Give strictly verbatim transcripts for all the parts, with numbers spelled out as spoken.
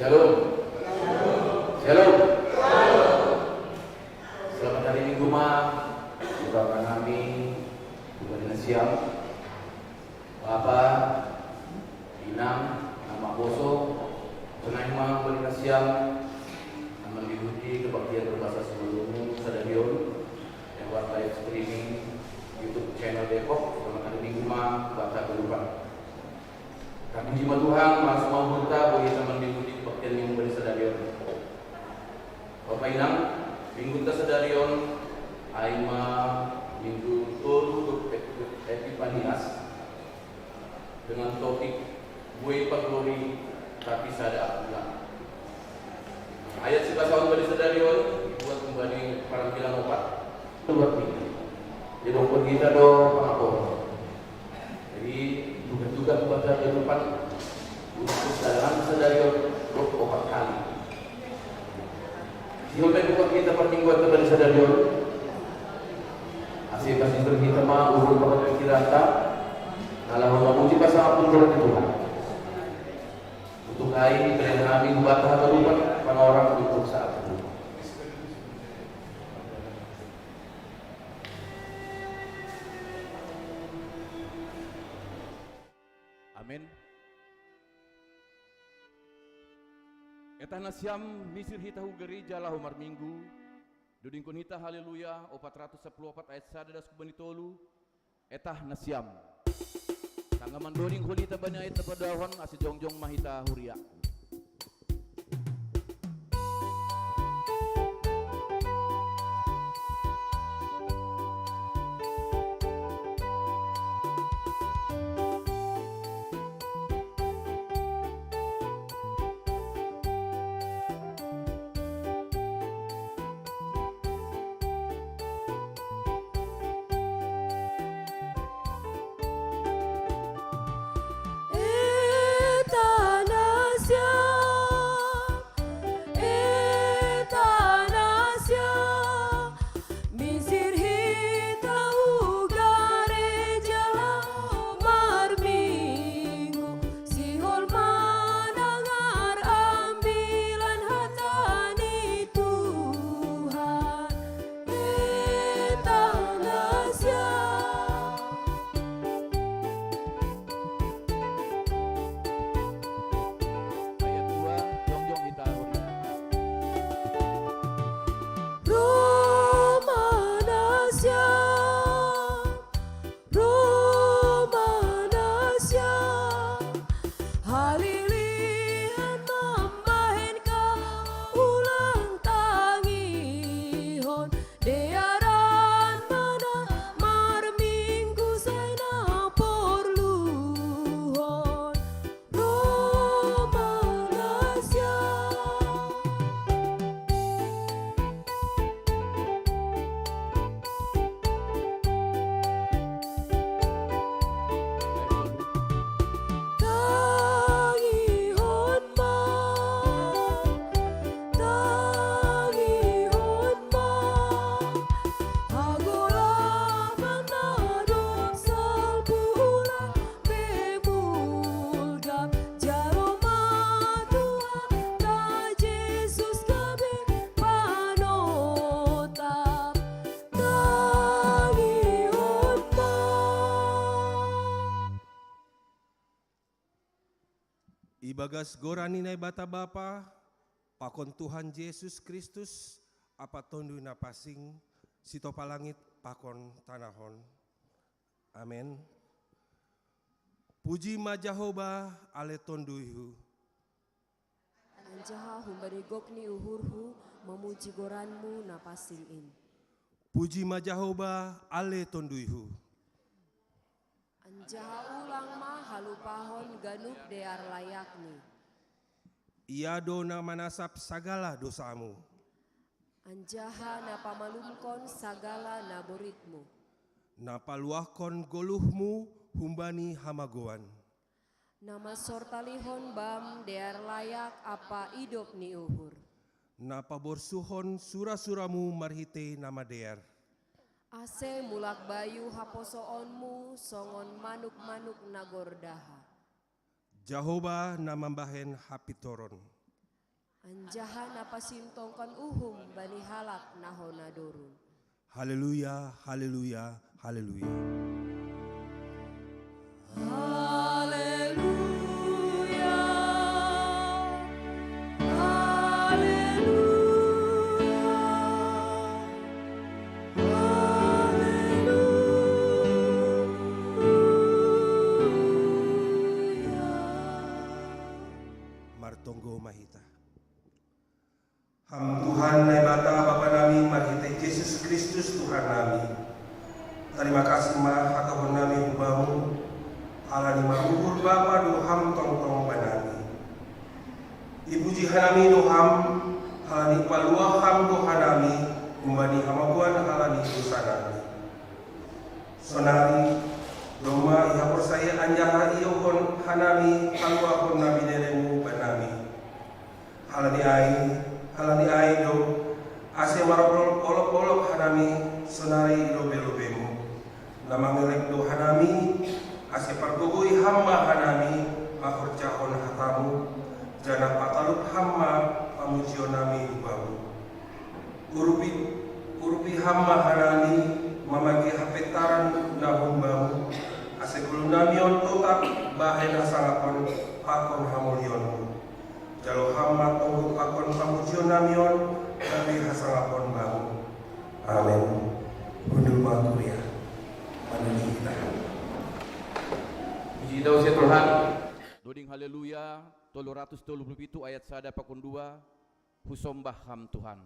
Shalom. Shalom. Selamat hari Minggu, ma. Doakan kami, Tuhan yang siang. Bapa, Inang, nama boso, tunai ma balik na siang, nama mengikuti kebaktian berbahasa sebelummu sadarion, lewat live streaming YouTube channel Depok, selamat hari Minggu ma, bata kelupa. Kami jima Tuhan, masu ma hita, bohi sama mengikuti kebaktian Minggu balik sadarion. Bapa Inang, Minggu ta sadarion, ai ma Minggu tolu Ep-, Epipanias, dengan topik Buei Paglori Tapi Sada Apula. Ayat sibasahon bani sadarion, dibuat kembali parang bilang opat. Buat ini. Jadi, dokter kita do, pangapon. Jadi, juga-juga baca kehidupan untuk dalam sadarion, dok, opat kali. Sihol main buka kita permingguan kembali sadarion. Asik kasih kita ma, urun banget pikiran ta. Kalau mau muji pasal pun Tuhan. Untuk kain, kalian kami, bata kehidupan, pada orang untuk saat itu. Amin. Etah nasiam, misir hita hu gereja laho marminggu, dodingkon hita Haleluya opat ratus sapuluh opat ayat sada das hu bani tolu, etah nasiam. Sanga mandoding holi hita bani ayat na padahon, ase jongjong ma hita huria. Etanasia, etanasia, misir hita hu gareja laho marminggu, sihol manangar ambilan hata ni Tuhan. Etanasia. Ayat dua, jongjong hita huria. Romanasia, Romanasia, halilihan mambahen kaulang tangihon, dearan mana marminggu sai na porluhon. Romanasia. Tangihon ma, tangihon ma, hagolapan na dob salpu ula be mulgap, jalo ma Tuhanta Jesus gabe panotap, tangihon ma. Ibagas goran ni Naibata Bapa, pakon Tuhan Jesus Kristus, ampa Tonduy Napansing, sitopa langit pakon tanah on. Amen. Puji ma Jahowa, ale tonduyhu. Anjaha humbani gok ni uhurhu mamuji goranmu na pansing in. Puji ma Jahowa, ale tonduyhu. Anjaha ulang ma halupahon ganup dear layakni. Ia do na manasap sagala dosamu. Anjaha na pamalumkon sagala na boritmu. Na paluahkon goluhmu humbani hamagoan. Na mansortalihon bam dear layak ampa idop ni uhur. Na paborsuhon sura-suramu marhitei na madear. Ase mulak bayu haposoonmu songon manuk-manuk na gordaha. Jahowa na mambahen hapintoron. Anjaha na pasintongkon uhum bani halak na hona dorun. Haleluya, haleluya, haleluya. Haleluya, haleluya, haleluya. Martonggo ma hita. Ham Tuhan Naibata Bapa nami marhitei Jesus Kristus Tuhan nami. Tarima kasih ma hatahon nami hu Bamu, halani maruhur Bapa do Ham tongtong banami. Ipuji hanami do Ham, halani paluah Ham do hanami humbani hamagoan halani dosa nami. Sonari, domma ihaporsayaon anjaha iohon hanami paluahon na bineremu banami. Halani ai, halani ai do, ase marolop-olop hanami sonari i lobei-lobeimmu. Na mangelek do hanami, ase pargogoi Ham ma hanami manghorjahon hatamu, janah patalup Ham ma pamujionnami hu Bamu. Urupi, urupi Ham ma hanami mamagei hapentaran na humbamu, ase goluhnami on totap bahen hasangapon pakon hamulionmu. Jalo Ham ma tonggo pakon pamujionnami on gabe hasangapon Bamu. Amen. Hundul ma kuria. Manuli hita. Puji Tuhan. Doding Haleluya, tolu ratus tolu puluh pitu ayat sada pakon dua. Husombah Ham Tuhan.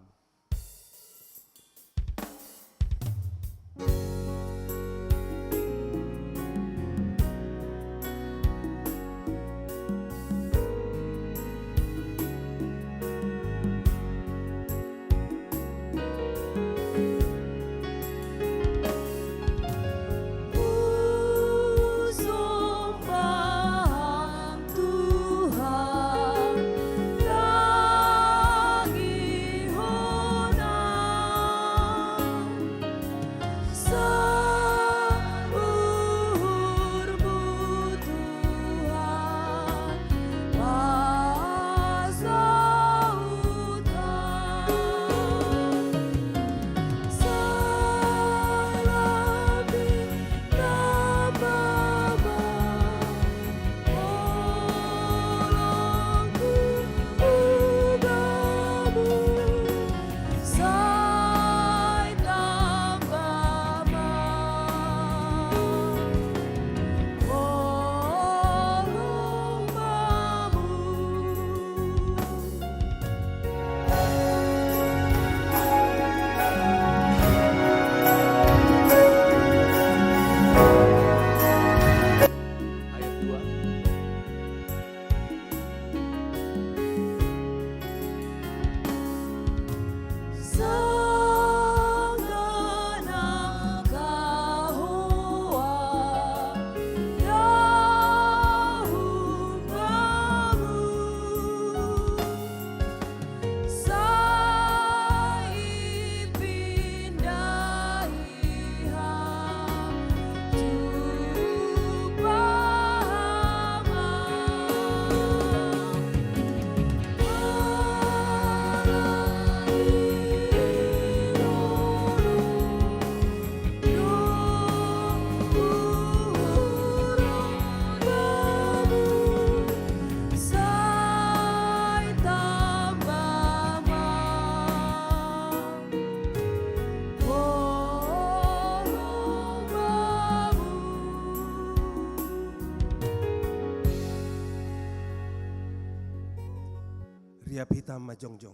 Yap hita majongjong.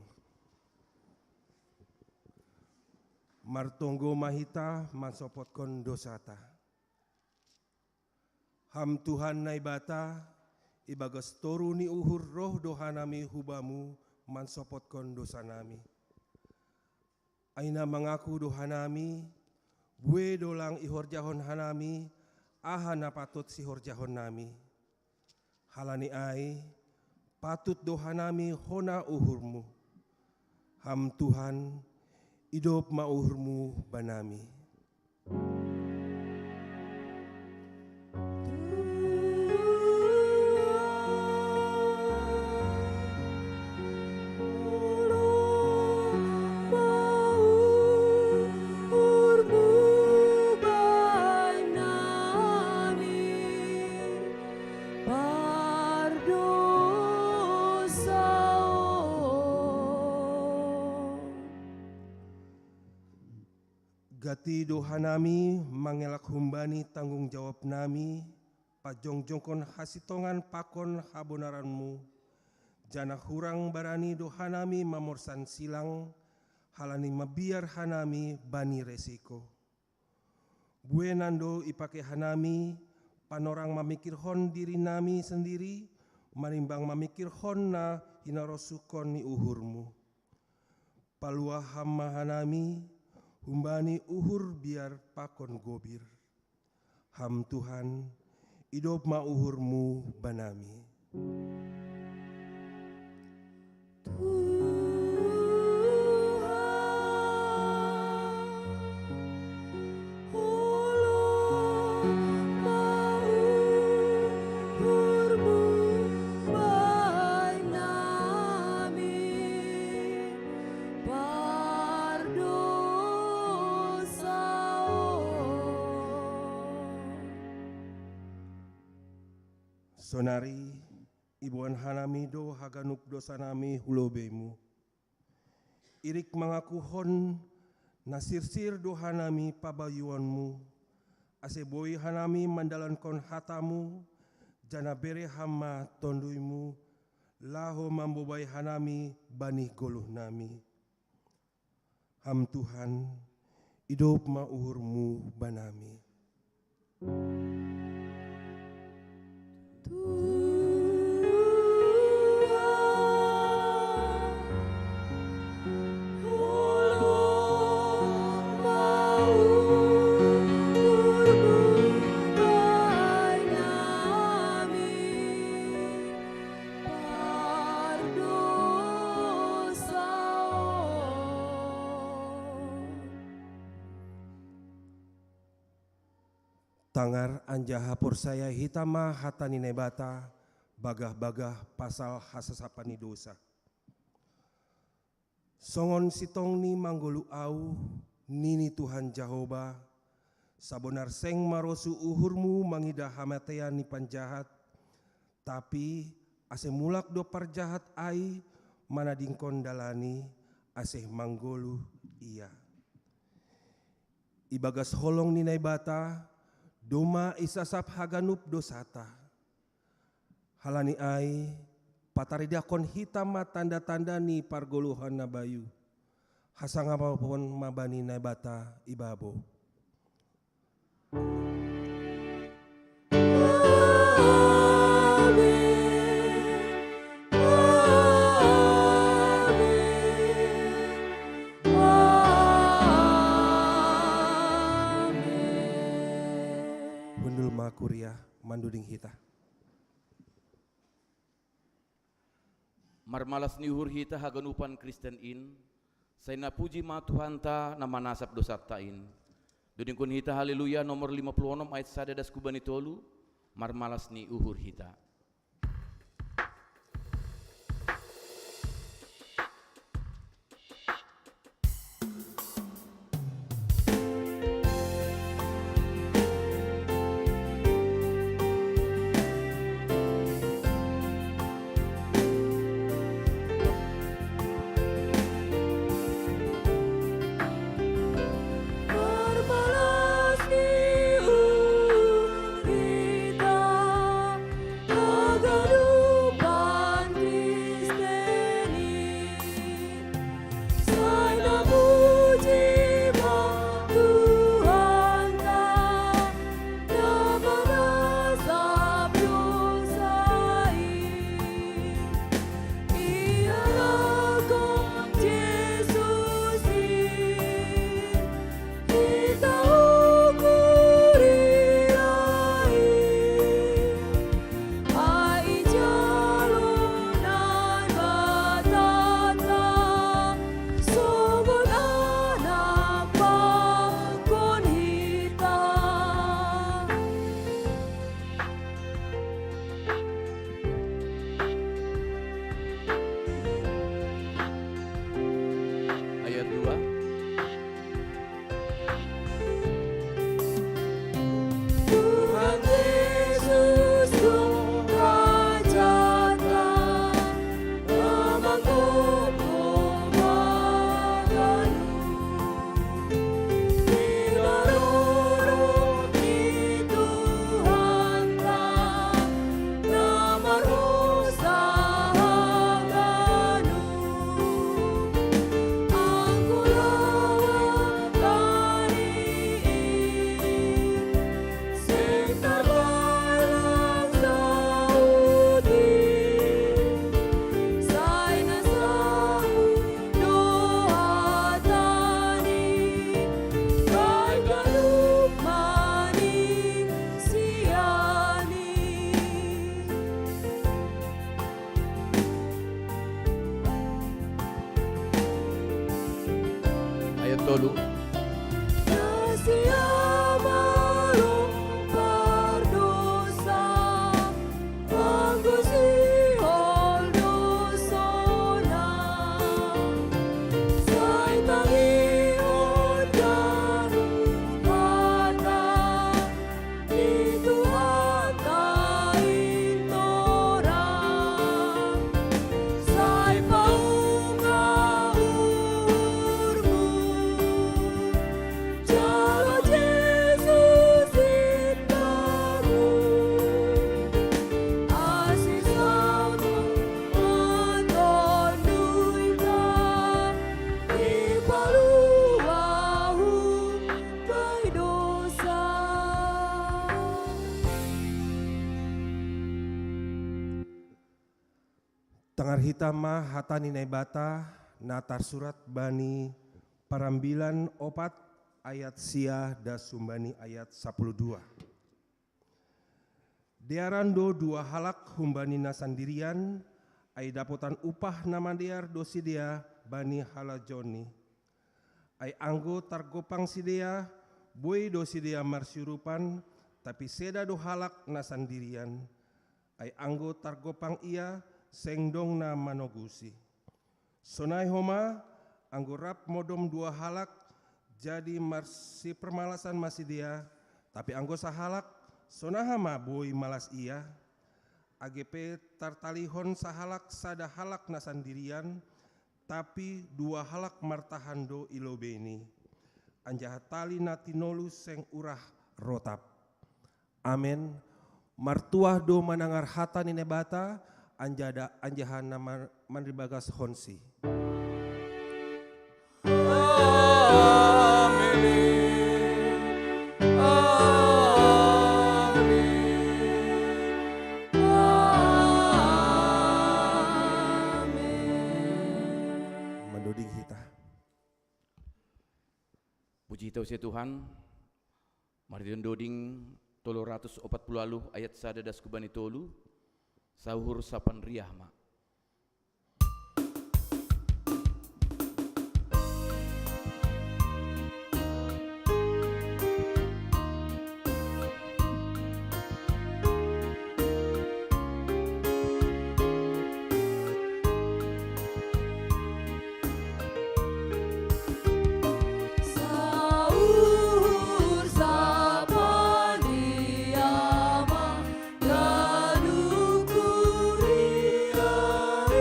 Martonggo ma hita mansopotkon dosata. Ham Tuhan Naibata, ibagas toru ni uhur roh do hanami hu Bamu mansopotkon dosanami. Ai na mangaku do hanami, bue do lang ihorjahon hanami aha na patut sihorjahonnami. Halani ai, patut do hanami hona uhurMu. Ham Tuhan, idop ma uhurMu banami. Gati do hanami mangelak humbani tanggung jawabnami, pajongjongkon hasitongan pakon habonaranMu, janah hurang barani do hanami mamorsan silang, halani mabiar hanami bani resiko. Buenan do ipake hanami panorang mamikirhon dirinami sandiri, manimbang mamikirhon na hinarosuhkon ni uhurMu. Paluah Ham ma hanami humbani uhur biar pakon gobir. Ham Tuhan, idop ma uhurMu banami. Sonari iboan hanami do haganup dosanami hu lobeiMu. Irik mangakuhon na sirsir do hanami pabayuonMu, ase boi hanami mandalankon hataMu, janah bere Ham ma TonduyMu, laho mambobai hanami bani goluhnami. Ham Tuhan, idop ma uhurMu banami. Tangar anjaha porsaya hita ma hata ni Naibata bagah-bagah pasal hasasapan ni dousa. Songon sitongni manggoluh ahu, nini Tuhan Jahowa, sabonar seng marosuh uhurMu mangidah hamateian ni panjahat, tapi ase mulak do parjahat ai manadingkon dalanni, ase manggoluh ia. Ibagas holong ni Naibata domma isasap haganup dousata. Halani ai, pataridahkon hita ma tanda-tanda ni pargoluhan na bayu. Hasangapon ma bani Naibata ibabo. Hundul ma kuria manduding hita. Marmalas ni uhur hita haganupan Kristen in, sai na puji ma Tuhanta na manasap dousanta in. Dodingkon hita Haleluya nomor lima puluh onom ayat sada das hu bani tolu, marmalas ni uhur hita. Tolu. Sia malum pardosa, anggo sihol dosana, sai tangihon daru hata ni Tuhanta intora, sai paungka uhurmu, jalo Jesus indamu, asi saut mantonduika, ipalua hum bai dosa. Tangar hita ma hata ni Naibata na tarsurat bani Parambilan opat ayat sia das humbani ayat sapuluh dua. Dearan do dua halak humbani na sandirian, ai dapotan upah na madear do sidea bani halajoonni. Ai anggo targompang sidea, boi do sidea marsiurupan, tapi seda do halak na sandirian. Ai anggo targompang ia, seng dong na manogusi. Sonai homa, anggo rap modom dua halak, jadi marsipermalasan ma sidea, tapi anggo sahalak, sonaha ma boi malas ia? Age pe tartalihon sahalak sada halak na sandirian, tapi dua halak martahan do i lobeini, anjaha tali na tinolu seng urah rotap. Amen. Martuah do manangar hata ni Naibata, anjada, anjaha na mar-, manribagashonsi. Amen. Amen. Amen. Mandoding hita. Puji tau sia Tuhan. Marhite doding tolu ratus opat puluh ualuh ayat sada das hubani tolu, sauhur sapan riah ma. Sauhur sapan riah ma ganup huria i,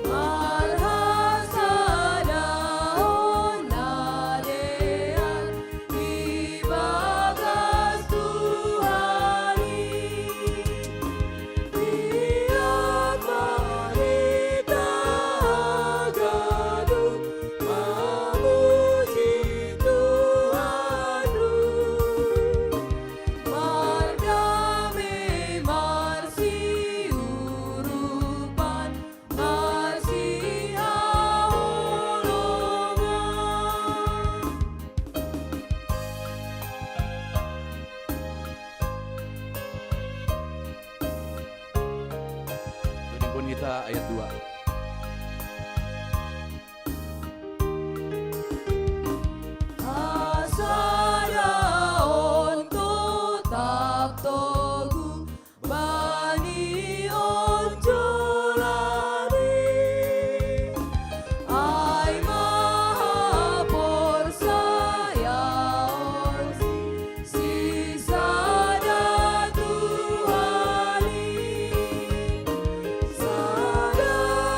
marhasadahon na dear ibagas Tuhan i. Ia ma hita ganup mamuji Tuhan ruh, mardame marsiurupan marsihaholongan. Dodingkon hita ayat dua. Hasadaon totap togu bani onjolan i, ai maha porsayaon sisada Tuhan i, sada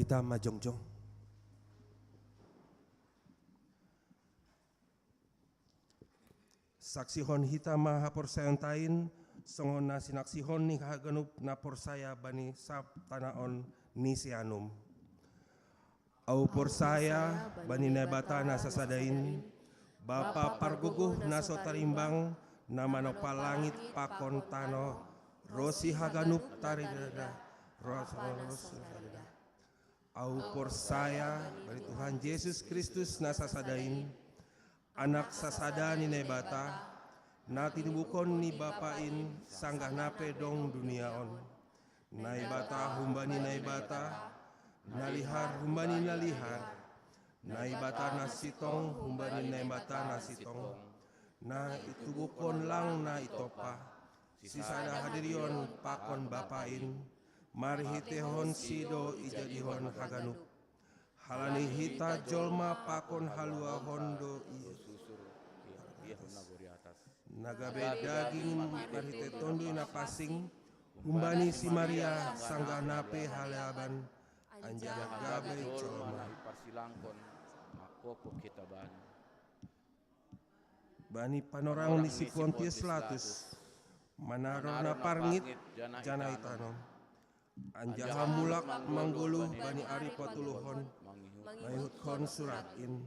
Kita majongjong. Saksihon hita ma haporsayaonta in, songon na sinaksihon ni haganup na porsaya bani sab tanoh on ni si Anum. Ahu porsaya bani Naibata na sasada in, Bapa pargogoh na so tarimbang, na manompa langit pakon tanoh, ronsi haganup taridah-idah, ronsi haganup taridah. Ahu porsaya bani Tuhan Jesus Kristus na sasada in, Anak sasada ni Naibata, na tinubukon ni Bapa in sanggah na pe dong dunia on. Naibata humbani Naibata, na lihar humbani na lihar, Naibata na sintong humbani Naibata na sintong, na itubukkon lang na itompa, sisada hadirion pakon Bapa in, marhiteihonsi do ijadihon haganup. Halani hita jolma pakon haluahon do ia. Na gabe daging marhitei Tonduy Napansing, humbani si Maria sanggah na pe haleaban, anjaha gabe jolma. Parsilangkon, mangkopop hita Bani. Bani panorang ni si Pontius Latus, manaron na parngit janah itanom. Anjaha mulak manggoluh bani ari patoluhon, mangihuthon surat in.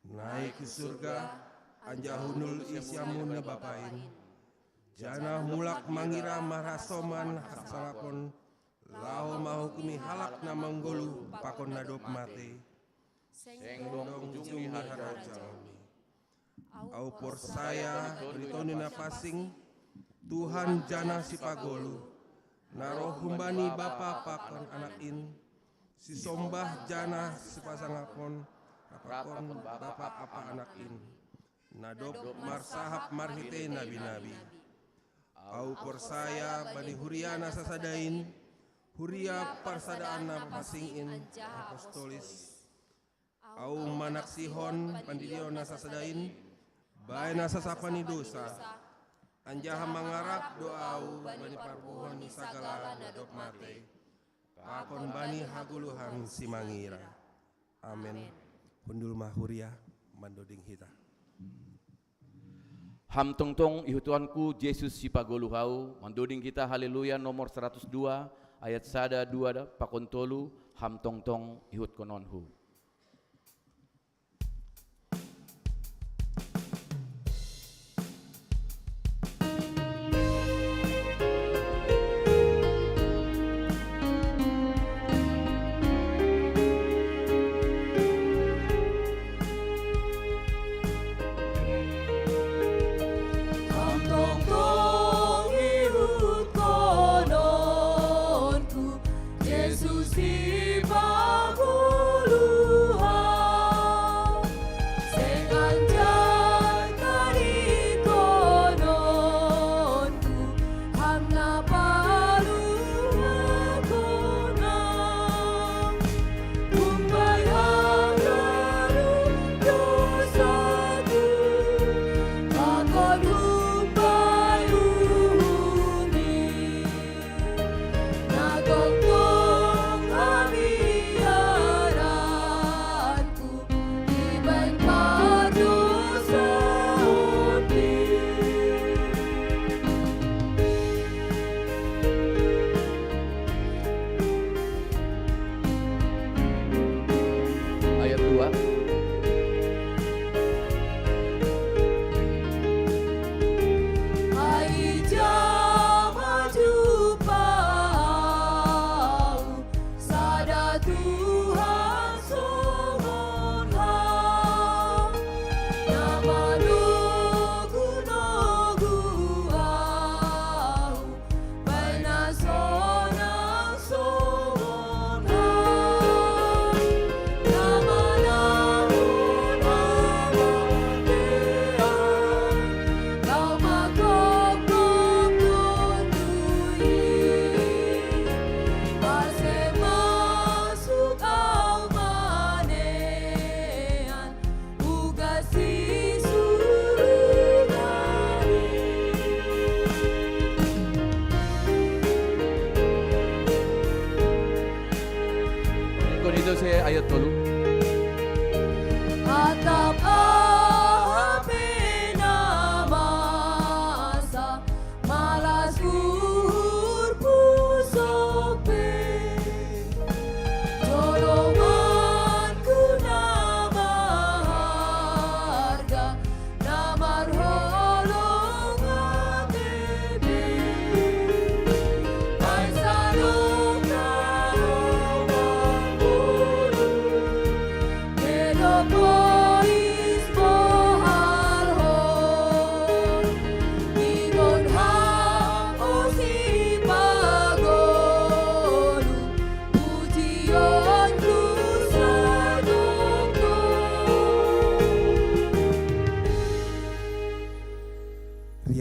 Naik hu surga, anjaha hundul i siamun ni Bapa in. Janah mulak mangira marhasoman hasangapon, laho mahukumi halak na manggoluh pakon na dob matei. Seng dong ujung ni harajaon. Ahu porsaya bani Tonduy Napansing, Tuhan janah Sipagoluh, na roh humbani Bapa pakon Anak in, sisombah janah sipasangapon pakon Bapa ampa Anak in, na dob marsahap marhitei nabi-nabi. Ahu porsaya bani huria na sasada in, huria parsadaan na pansing in, apostolis. Ahu manaksihon pandidion na sasada in, baen na sasapan ni dousa, anjaha mangarap do ahu bani parpuhoon ni sagala na dob matei, pakon bani hagoluhan simangira. Amen. Hundul ma huria mandoding hita. Ham tongtong ihuthonku Jesus Sipagoluh ahu, mandoding hita Haleluya nomor saratus dua, ayat sada, dua da, pakon tolu, Ham tongtong ihutkononku. Ham tongtong ihutkononku, Jesus Sipagoluh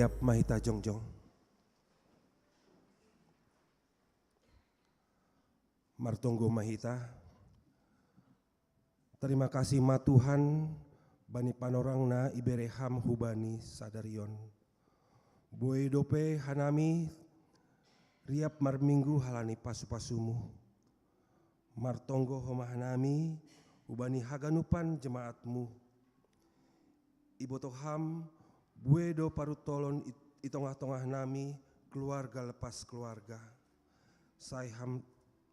Siap ma hita jongjong. Martonggo ma hita. Tarima kasih ma Tuhan, bani panorang na ibere Ham hubani sadari on. Boi dope hanami riap marminggu halani pasu-pasumu. Martonggo homa hanami hubani haganupan jemaatmu. Iboto Ham, bue do paruntolon i, i tongah-tongah nami, keluarga lepas keluarga. Sai Ham,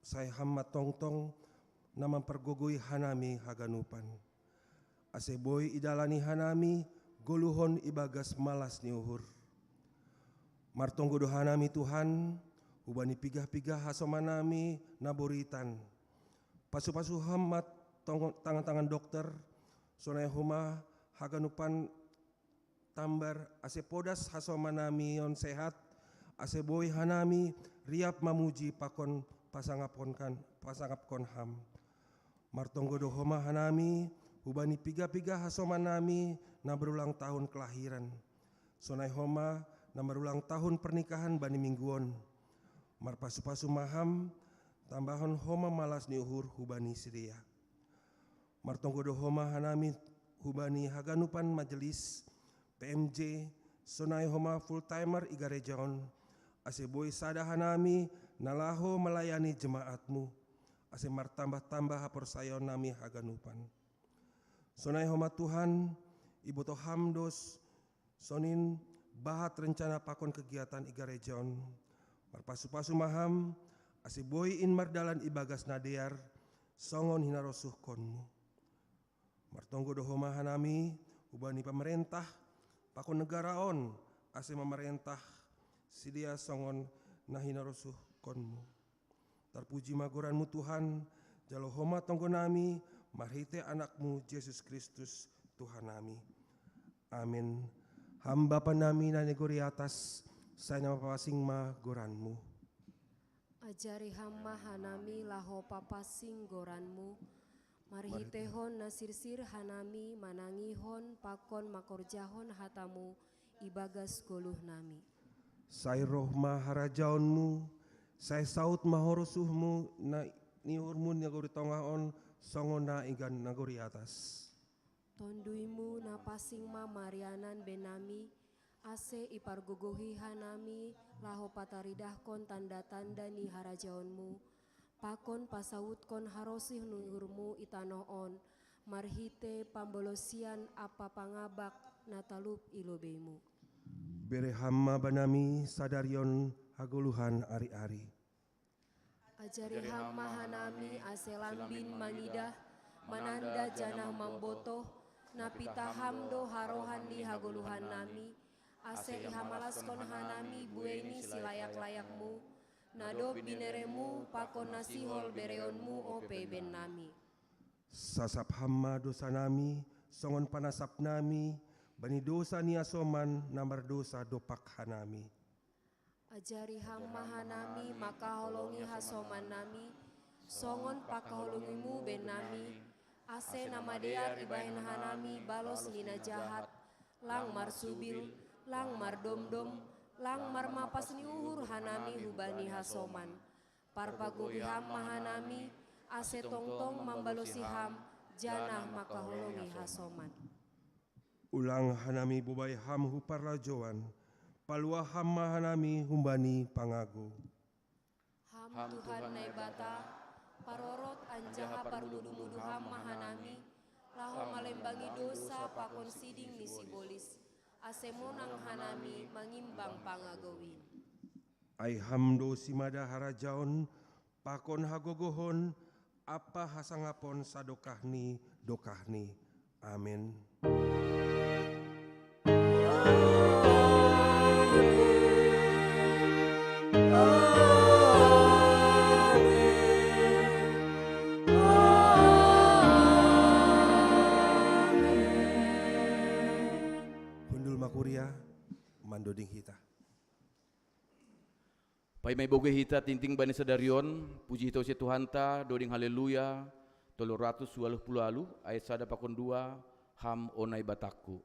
sai Ham ma tongtong na mampargogoi hanami haganupan. Ase boi idalani hanami goluhon ibagas malas ni uhur. Martonggo do hanami Tuhan, hubani pigah-pigah hasomanami na boritan. Pasu-pasu Ham ma tong, tangan-tangan dokter, sonai homa haganupan tambar, ase podas hasomanami on sehat, ase boi hanami riap mamuji pakon pasangapkon kan, pasangapkon Ham. Martonggo do homa hanami hubani piga-piga hasomanami na berulang tahun kelahiran. Sonai homa na berulang tahun pernikahan bani minggu on. Marpasu-pasu ma Ham, tambahon homa malas ni uhur hubani sidea. Martonggo do homa hanami hubani haganupan majelis, P M J, sonai homa full timer i gareja on, ase boi sada hanami na laho malayani jemaatmu, ase martambah-tambah haporsayaonnami haganupan. Sonai homa Tuhan, iboto Ham do sonin bahat rencana pakon kegiatan i gareja on. Marpasu-pasu ma Ham, ase boi in mardalan ibagas na dear, songon hinarosuhkonmu. Martonggo do homa hanami hubani pamarentah pakon negara on, ase mamarentah sidea songon na hinarosuhkonmu. Tarpuji ma goranmu Tuhan, jalo homa tonggonami marhite Anakmu Jesus Kristus Tuhannami. Amen. Ham Bapanami na di nagori atas, sai na mapasing ma goranmu. Ajari Ham ma hanami laho papasing goranmu, marhitehon na sirsir hanami manangihon pakon mangkorjahon hatamu ibagas goluhnami. Sai roh ma harajaonmu, sai saut ma harosuhmu na niuhurmu nagori tongah on songon na i nagori atas. Tonduimu na pasing ma marianan bennami, ase ipargogohi hanami laho pataridahkon tanda-tanda ni harajaonmu, pakon pasautkon harosuh ni uhurmu i tanoh on, marhite pambolosian ampa pangabak na talup i lobeimu. Bere Ham ma banami sadari on hagoluhan ari-ari. Ajari Ham ma hanami ase lambin mangidah, mananda janah mambotoh, na pitah Ham do harohan ni hagoluhannami, ase ihamalaskon hanami buei ni silayak-layakmu, na dob bineremu pakon na sihol bereonmu ope bennami. Sasap Ham ma dosanami, songon panasapnami bani dosa ni hasoman na mardosa dompak hanami. Ajari Ham ma hanami mangkaholongi hasomannami, songon pangkaholongimu bennami, ase na madear ibahen hanami balos ni na jahat, lang marsubil, lang mardomdom, lang marmapas ni uhur hanami hubani hasoman. Parpagohi Ham ma hanami, ase tongtong mambalosi Ham, janah mangkaholongi hasoman. Ulang hanami bobai Ham hu parlajouan, paluah Ham ma hanami humbani pangago. Ham Tuhan Naibata, parorot anjaha parmudu-mudu Ham ma hanami, laho malembangi dosa pakon siding ni sibolis, ase monang hanami mangimbang pangagouin. Ai Ham do simada harajaon, pakon hagogohon, ampa hasangapon sadokah ni dokahni. Amen. Hundul ma kuria, mandoding hita. Paima iboge hita tingting bani sadari on, puji hita use Tuhanta, doding haleluya, tolu ratus ualuh puluh ualuh, ayat sada pakon dua, Ham o Naibatangku.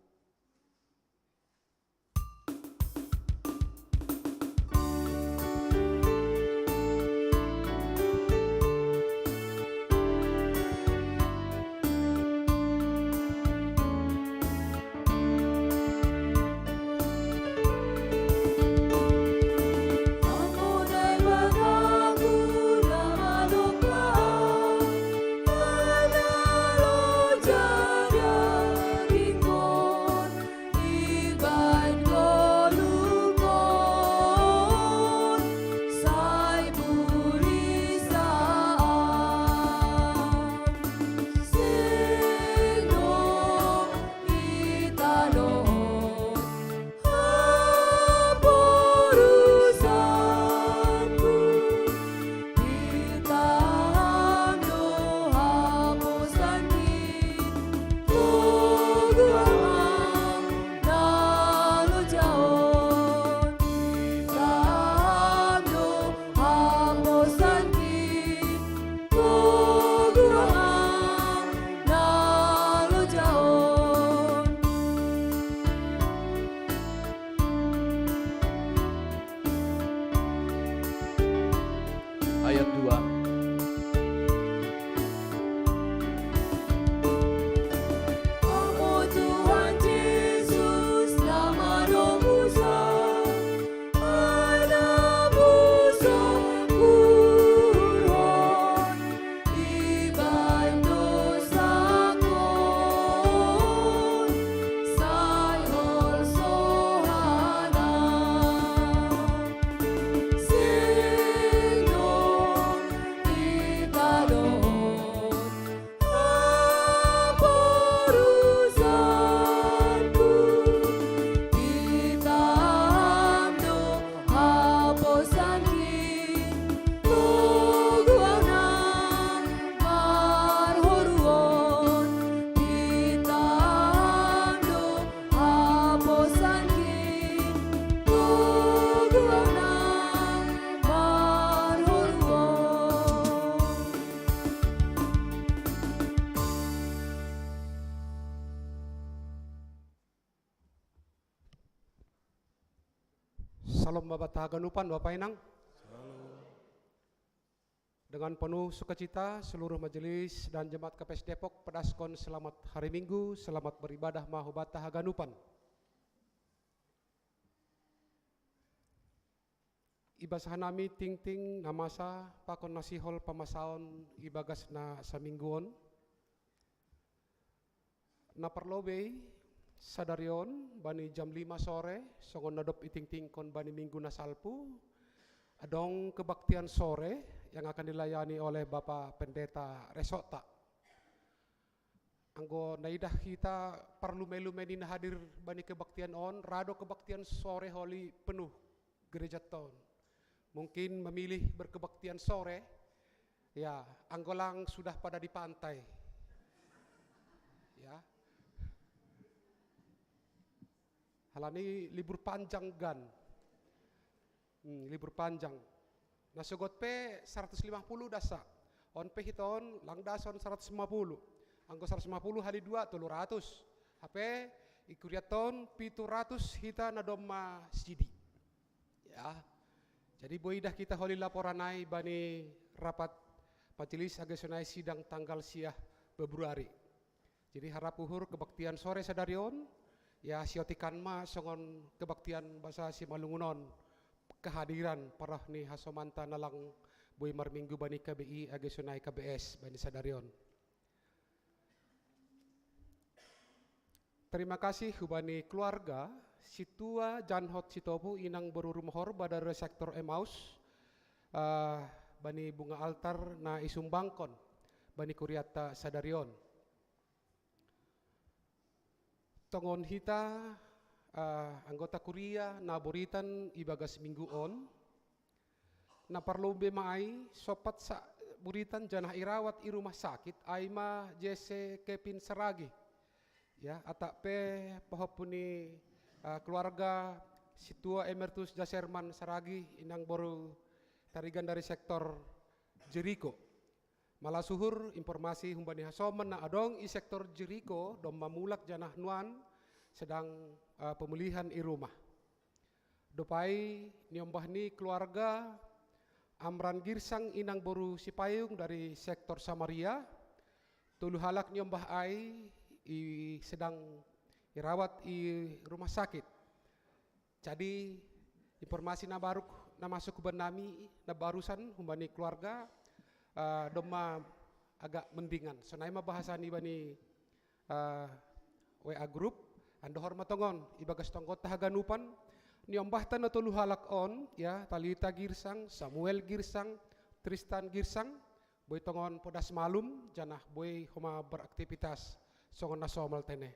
Salam Bapak haganupan, Bapak Inang. Dengan penuh sukacita, seluruh majelis dan jemaat K P S Depok pedaskon selamat hari Minggu, selamat beribadah ma hubata haganupan. Ibasa nami tingting na masa pakon na sihol pamasaon ibagas na samingguon. Na parlobei sadarion bani jam lima sore, songon na dob itingtingkon bani minggu na salpu, adong kebaktian sore yang akan dilayani oleh Bapak Pendeta Resota. Anggo naidah hita parlume-lume ni na hadir bani kebaktian on, ra do kebaktian sore holi penuh gereja on. Mungkin memilih berkebaktian sore, ya, anggo lang sudah pada di pantai. Ya. Halani libur panjang gan. Hmm, libur panjang. Na sogot pe seratus lima puluh dasa. On pe hita on lang dasa on seratus lima puluh. Anggo seratus lima puluh hali dua, tolu ratus. Hape i kuria on pitu ratus hita na domma sidi. Ya. Jadi boi dah hita holi laporan ai bani rapat majelis age sonai sidang tanggal sia Februari. Jadi harap uhur kebaktian sore sadarion, ya siotikan ma songon kebaktian basa Simalungun on, kehadiran parroh ni hasomanta na lang boi marminggu bani K B I age sonai K B S bani sadarion. Terima kasih hubani keluarga, Situa Janhot Sitopu, Inang Boru Rumohor, Badare sektor Emmaus, eh, bani bunga altar na isumbangkon bani kuriata sadarion. Tongon hita, eh, anggota kuria na buritan ibagas minggu on, na parlumbe ma ai sompat sa buritan janah irawat i rumah sakit, ai ma Jesse Kevin Saragih. Ya, atap pe pahompu ni, eh, keluarga Situa Emeritus Jaserman Saragih, Inang Boru Tarigan dari sektor Jeriko. Malas uhur informasi humbani hasoman na adong i sektor Jeriko, domma mulak janah nuan sedang, eh, pemulihan i rumah. Dob ai niombah ni keluarga Amran Girsang, Inang Boru Sipayung dari sektor Samaria, tolu halak niombah ai i sedang irawat i rumah sakit. Jadi informasi na baruk na masuk huban nami na barusan humbani keluarga, eh, domma agak mendingan. Sonai ma bahasa ni bani, eh, W A grup, andohor ma tongon ibagas tonggonta haganupan, niombahta na tolu halak on, ya, Talita Girsang, Samuel Girsang, Tristan Girsang, boi tongon podas malum, janah boi homa beraktivitas songon na somal tene.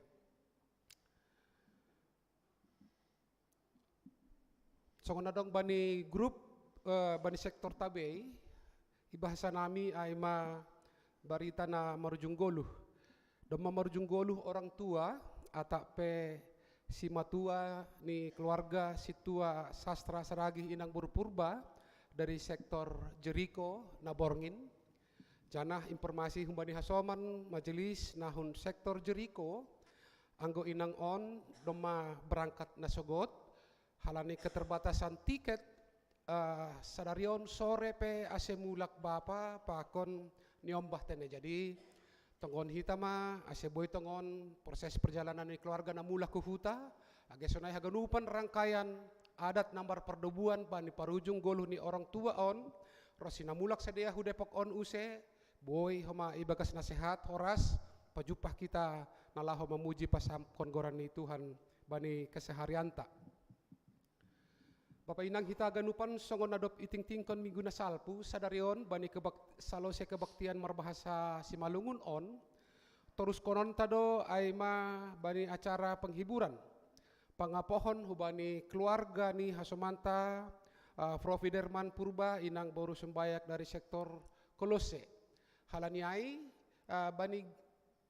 Songon na dong bani grup, eh, bani sektor tabei, ibahasa nami ai ma barita na marujung goluh. Domma marujung goluh orang tua, atap pe simatua ni keluarga Situa Sastra Saragih, Inang Boru Purba dari sektor Jeriko na borngin. Janah informasi humbani hasoman majelis na hun sektor Jeriko, anggo inang on domma berangkat na sogot, halani keterbatasan tiket, eh, sadarion sore pe ase mulak bapa pakon niombah tene. Jadi tongon hita ma ase boi tongon proses perjalanan ni keluarga na mulak hu huta, age sonai haganupan rangkaian adat na marpardobuan bani parujung goluh ni orang tua on, ronsi na mulak sidea hu Depok on use, boi homa ibagas na sehat, horas, pajumpah hita na laho mamuji pasamkon goran ni Tuhan bani keseharianta. Bapa inang hita haganupan, songon na dob itingtingkon minggu na salpu, sadarion bani kebak-, salose kebaktian marbahasa Simalungun on, toruskononta do ai ma bani acara penghiburan. Pangapohon hubani keluarga ni hasomanta, eh, Providerman Purba, Inang Boru Sumbayak dari sektor Kolose. Halani ai, eh, bani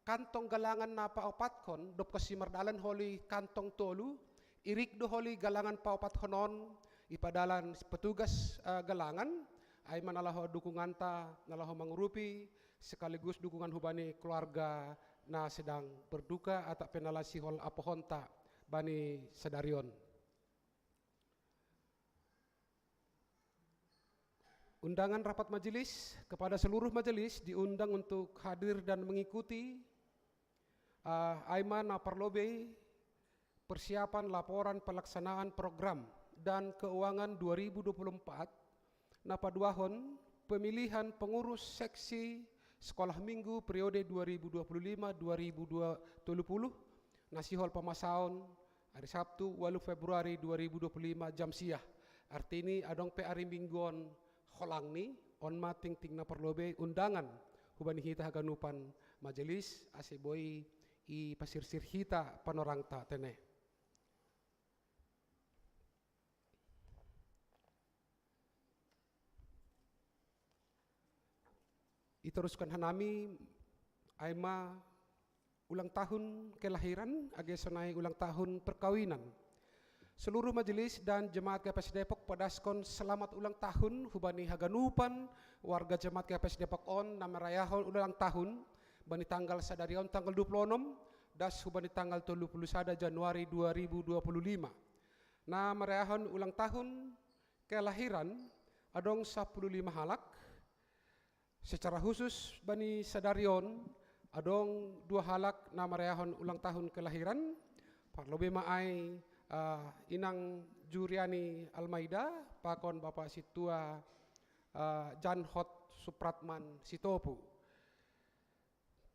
kantong galangan na paopatkon, dob ronsi mardalan holi kantong tolu, irik do holi galangan paopatkon on, ipadalan petugas, eh, galangan, ai ma na laho dukunganta, na laho mangurupi, sekaligus dukungan hubani keluarga na sedang berduka, atap pe na laho sihol apohonta bani sadarion. Undangan rapat majelis. Kepada seluruh majelis diundang untuk hadir dan mengikuti, ah, aima na parlobei persiapan laporan pelaksanaan program dan keuangan dua ribu dua puluh empat, na paduahon pemilihan pengurus seksi sekolah minggu periode dua ribu dua puluh lima dua ribu dua puluh, na sihol pamasaon ari Sabtu, walu Februari dua ribu dua puluh lima, jam sia. Artini adong pe ari mingguon holangni, on ma tingting na parlobei undangan hubani hita haganupan majelis, ase boi ipasirsir hita panorangta tene. Iteruskan hanami aima ulang tahun kelahiran, age sonai ulang tahun perkawinan. Seluruh majelis dan jemaat K P S Depok padaskon selamat ulang tahun hubani haganupan warga jemaat K P S Depok on na marayahon ulang tahun bani tanggal sadari on, tanggal dua puluh enam, das hubani tanggal tolu puluh sada Januari dua ribu dua puluh lima. Na marayahon ulang tahun kelahiran adong sapuluh lima halak. Secara khusus bani sadari on adong dua halak na marayahon ulang tahun kelahiran. Parlobei ma ai, ah, Inang Juriani Almaida pakon Bapa Sintua, ah, Janhot Supratman Sitopu.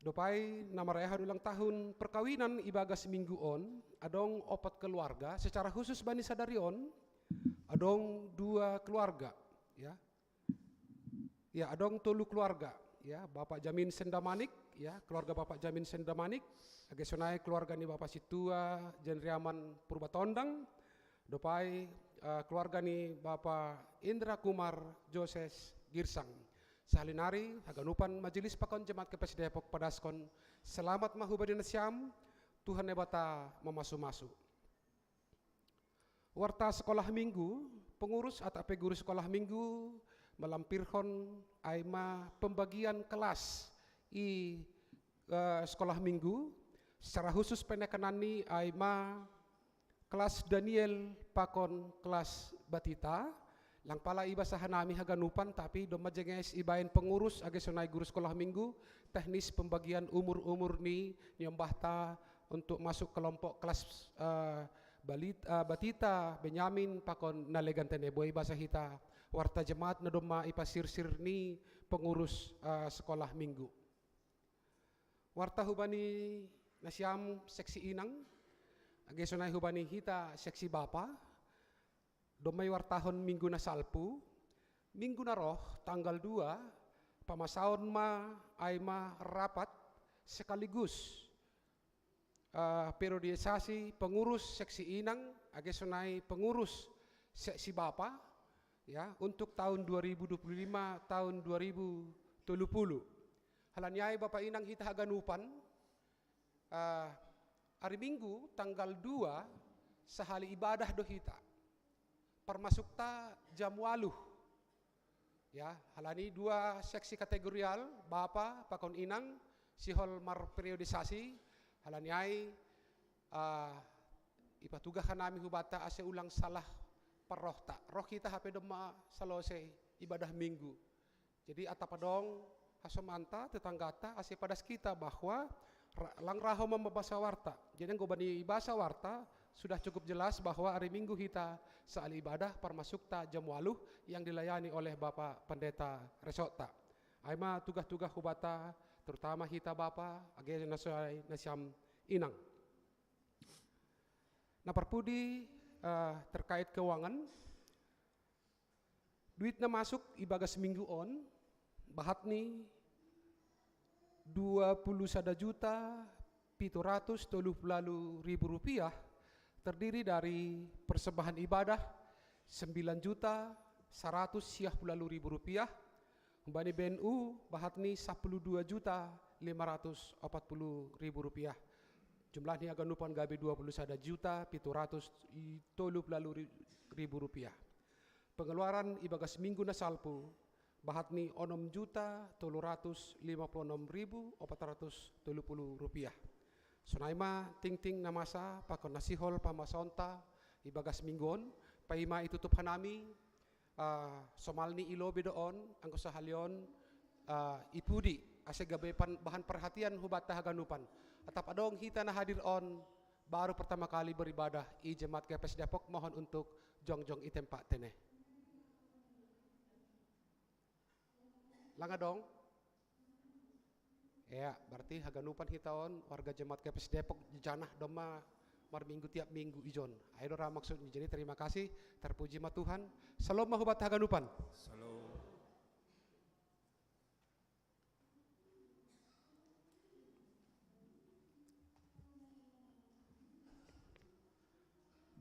Dopai na marayahon ulang tahun perkawinan ibagas minggu on adong opat keluarga. Secara khusus bani sadari on adong dua keluarga, ya. Ya, adong tolu keluarga, ya, Bapak Jamin Sendamanik, ya, keluarga Bapak Jamin Sendamanik, age sonai keluarga ni Bapak Sintua Jenriaman Purbatondang, dopai, eh, keluarga ni Bapak Indra Kumar Joses Girsang. Sahali nari haganupan majelis pakon jemaat K P S Depok padaskon selamat ma hubani nasiam, Tuhan Debata mamasu-masu. Warta sekolah minggu, pengurus atau pe guru sekolah minggu malampirhon aima pembagian kelas i, eh, sekolah minggu. Secara khusus penekananni aima kelas Daniel pakon kelas Batita. Lang pala ibasa hanami haganupan, tapi domma jenges ibaen pengurus age sonai guru sekolah minggu teknis pembagian umur-umur ni niombahta untuk masuk kelompok kelas, eh, balit-, eh, Batita, Benyamin pakon na legan tene. Boi ibasa hita warta jemaat na domma ipasirsir ni pengurus, eh, sekolah minggu. Warta hubani nasiam seksi inang, age sonai hubani hita seksi bapa, domma iwartahon minggu na salpu. Minggu na roh tanggal dua pamasaon ma aima rapat sekaligus, eh, periodisasi pengurus seksi inang age sonai pengurus seksi bapa, ya, untuk tahun dua ribu dua puluh lima tahun dua ribu tolu puluh. Halani ai Bapa Inang hita haganupan, eh, ari Minggu tanggal dua sahali ibadah do hita. Parmasukta jam waluh. Ya, halani dua seksi kategorial, bapa pakon inang, sihol marperiodisasi, halani ai, ah, ipatugah hanami hubanta ase ulang salah parrohta. Roh hita hape domma salose ibadah Minggu. Jadi atap adong hasomanta, tetanggata, ase padas kita bahwa ra-, lang ra ho ma mambasa warta. Jadi anggo bani ibasa warta, sudah cukup jelas bahwa ari Minggu hita sahali ibadah parmasukta jam waluh yang dilayani oleh Bapa Pendeta resortta. Aima tugah-tugah hubanta, terutama hita bapa, age na sonai nasiam inang. Na parpudi, eh, terkait keuangan, duit na masuk ibagas Minggu on, bahatni dua puluh sada juta pitu ratus tolu puluh walu ribu rupiah, terdiri dari persembahan ibadah sembilan juta saratus sia puluh walu ribu rupiah, humbani B N U bahatni sapuluh dua juta lima ratus opat puluh ribu rupiah. Jumlah ni haganupan gabe dua puluh sada juta pitu ratus tolu puluh walu ribu rupiah. Pengeluaran ibagas Minggu na salpu, bahatni onom juta tolu ratus lima puluh onom ribu opat ratus tolu puluh rupiah. Sonai ma tingting na masa pakon na sihol pamasaonta ibagas Minggu on, paima itutup hanami Ah, somalni i lobei do on, anggo sahali on, ah, i pudi, ase gabe pan-, bahan perhatian hubanta haganupan. Atap adong hita na hadir on, baru pertama kali beribadah i Jemaat Kepes Depok, mohon untuk jongjong i tempat tene. Lang adong? Ya, berarti haganupan hita on, warga Jemaat Kepes Depok, janah domma marminggu tiap minggu ijon. Ai do ra maksudni. Jadi terima kasih, terpuji ma Tuhan. Salom ma hubanta haganupan. Salom.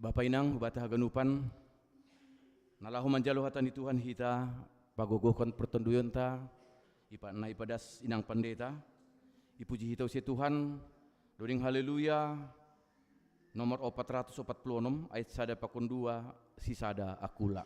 Bapa inang, hubanta haganupan, na laho manjalo hata ni Tuhan hita, pagogohkon pertonduyonta, ipa-, na ipadas inang pandeta, ipuji hita use Tuhan, doding haleluya, nomor opat ratus opat puluh onom, ayat sada pakon dua, sisada akula.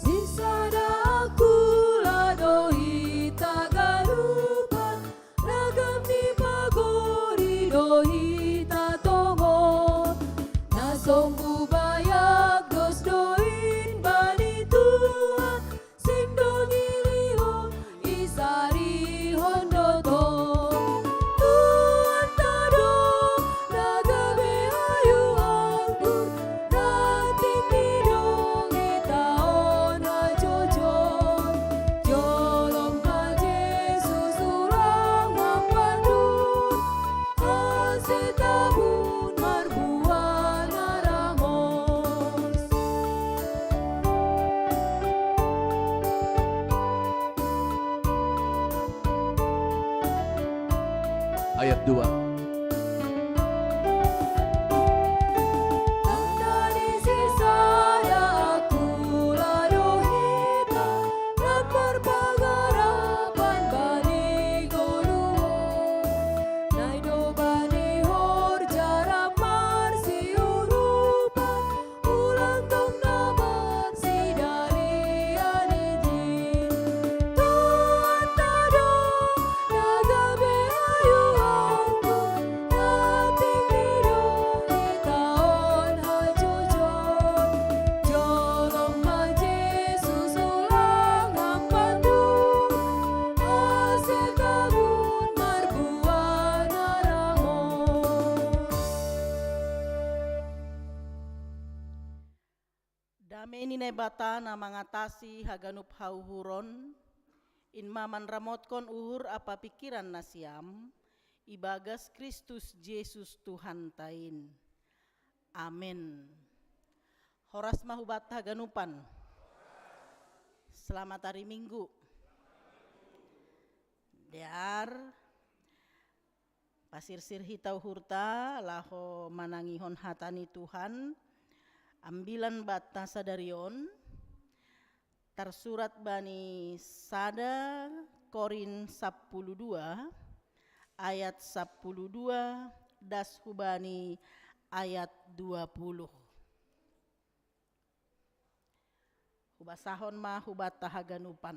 Sisada akula do hita ganupan, ragam ni pagori do hita tongon, na sombu bayak dos do in bani Tuhan, sing do nilihon, isarihon do tong. Tuhan tado, na gabe hayu anggur, na tinggi do hita on hajojor. Jolom ma Jesus ulang mambandu, ase tabun marbuah na ramos. Ayat dua. Tanda ni sisada akula do hita, lapar pagarapan bani goluhon. Nai do bani horja rap marsiurupan, ulang tong na marsidalian i jin. Tuhan tado, na gabe hayu anggur, na tinggi do hita on hajojor. Jolom ma Jesus ulang mambandu, ase tabun marbuah na ramos. Dame ni Naibata na mangatasi haganup hauhuron, in ma manramotkon uhur ampa pingkiran nasiam, ibagas Kristus Jesus Tuhanta in. Amen. Horas ma hubanta haganupan. Selamat hari Minggu. Dear, pasirsir hita uhurta laho manangihon hata ni Tuhan, ambilan banta sadari on, tarsurat bani sada Korin sampulu dua, ayat sampulu dua, das hubani ayat dua puluh. Hubasahon ma hubanta haganupan.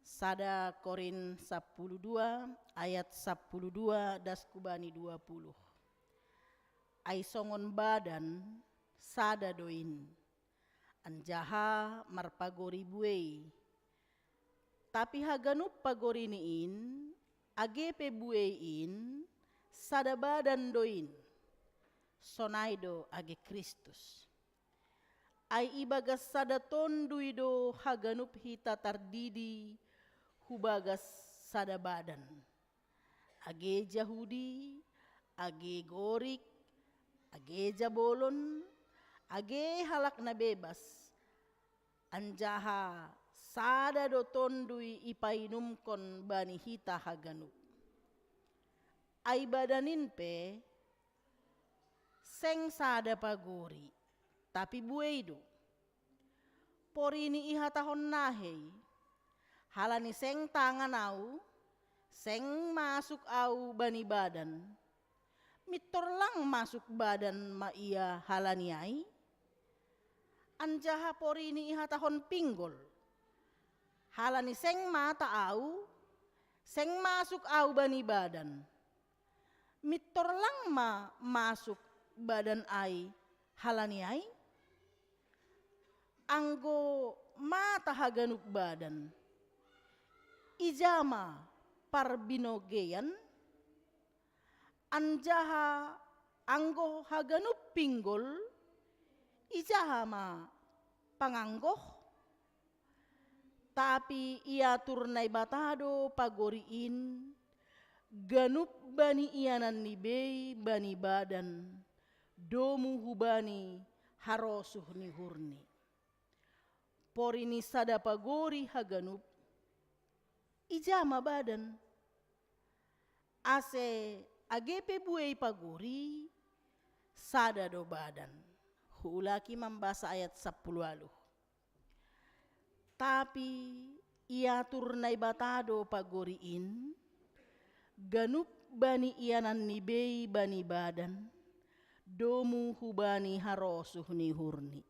Sada Korin sampulu dua, ayat sampulu dua, das hubani dua puluh. Ai songon badan, sada do in, anjaha marpagori buei. Tapi haganup pagorini in, age pe buei in, sada badan do in. Sonai do age Kristus. Ai ibagas sada tonduy do haganup hita tardidi hubagas sada badan. Age Jahudi, age Gorik, age jabolon, age halak na bebas, anjaha sada do tonduy ipainumkon bani hita haganup. Ai badan in pe seng sada pagori, tapi buei do. Porini ihatahon nahei, Halani seng tangan au, seng masuk au bani badan. Mittor lang masuk badan ma ia halani ai? Anjaha porini ihatahon pinggol. Halani seng mata au, seng masuk au bani badan. Mittor lang ma masuk badan ai halani ai? Anggo mata haganup badan, ija ma parbinogeian? Anjaha anggo haganup pinggol, ijaha ma panganggoh? Tapi iatur Naibata do pagori in, ganup bani iananni bei bani badan, domu hubani harosuh ni uhurni. Pori ni sada pagori haganup, ija ma badan? Ase age pe buei pagori, sada do badan. Huulaki mambasa ayat sampulu ualuh. Tapi iatur Naibata do pagori in, ganup bani iananni bei bani badan, domu hubani harosuh ni uhurni.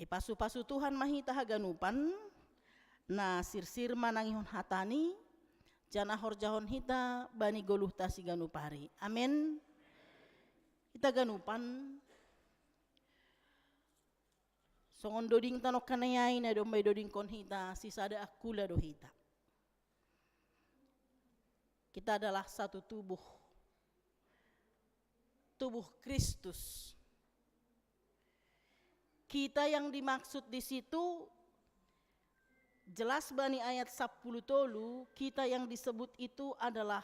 Ipasu-pasu Tuhan ma hita haganupan, na sirsir manangihon hatani, janah horjahon hita bani goluhta siganup ari. Amen. Hita ganupan, songon doding tanongkan ai na domma idodingkon hita, sisada angkula do hita. Kita adalah satu tubuh. Tubuh Kristus. Kita yang dimaksud di situ, jelas bani ayat sampulu tolu, kita yang disebut itu adalah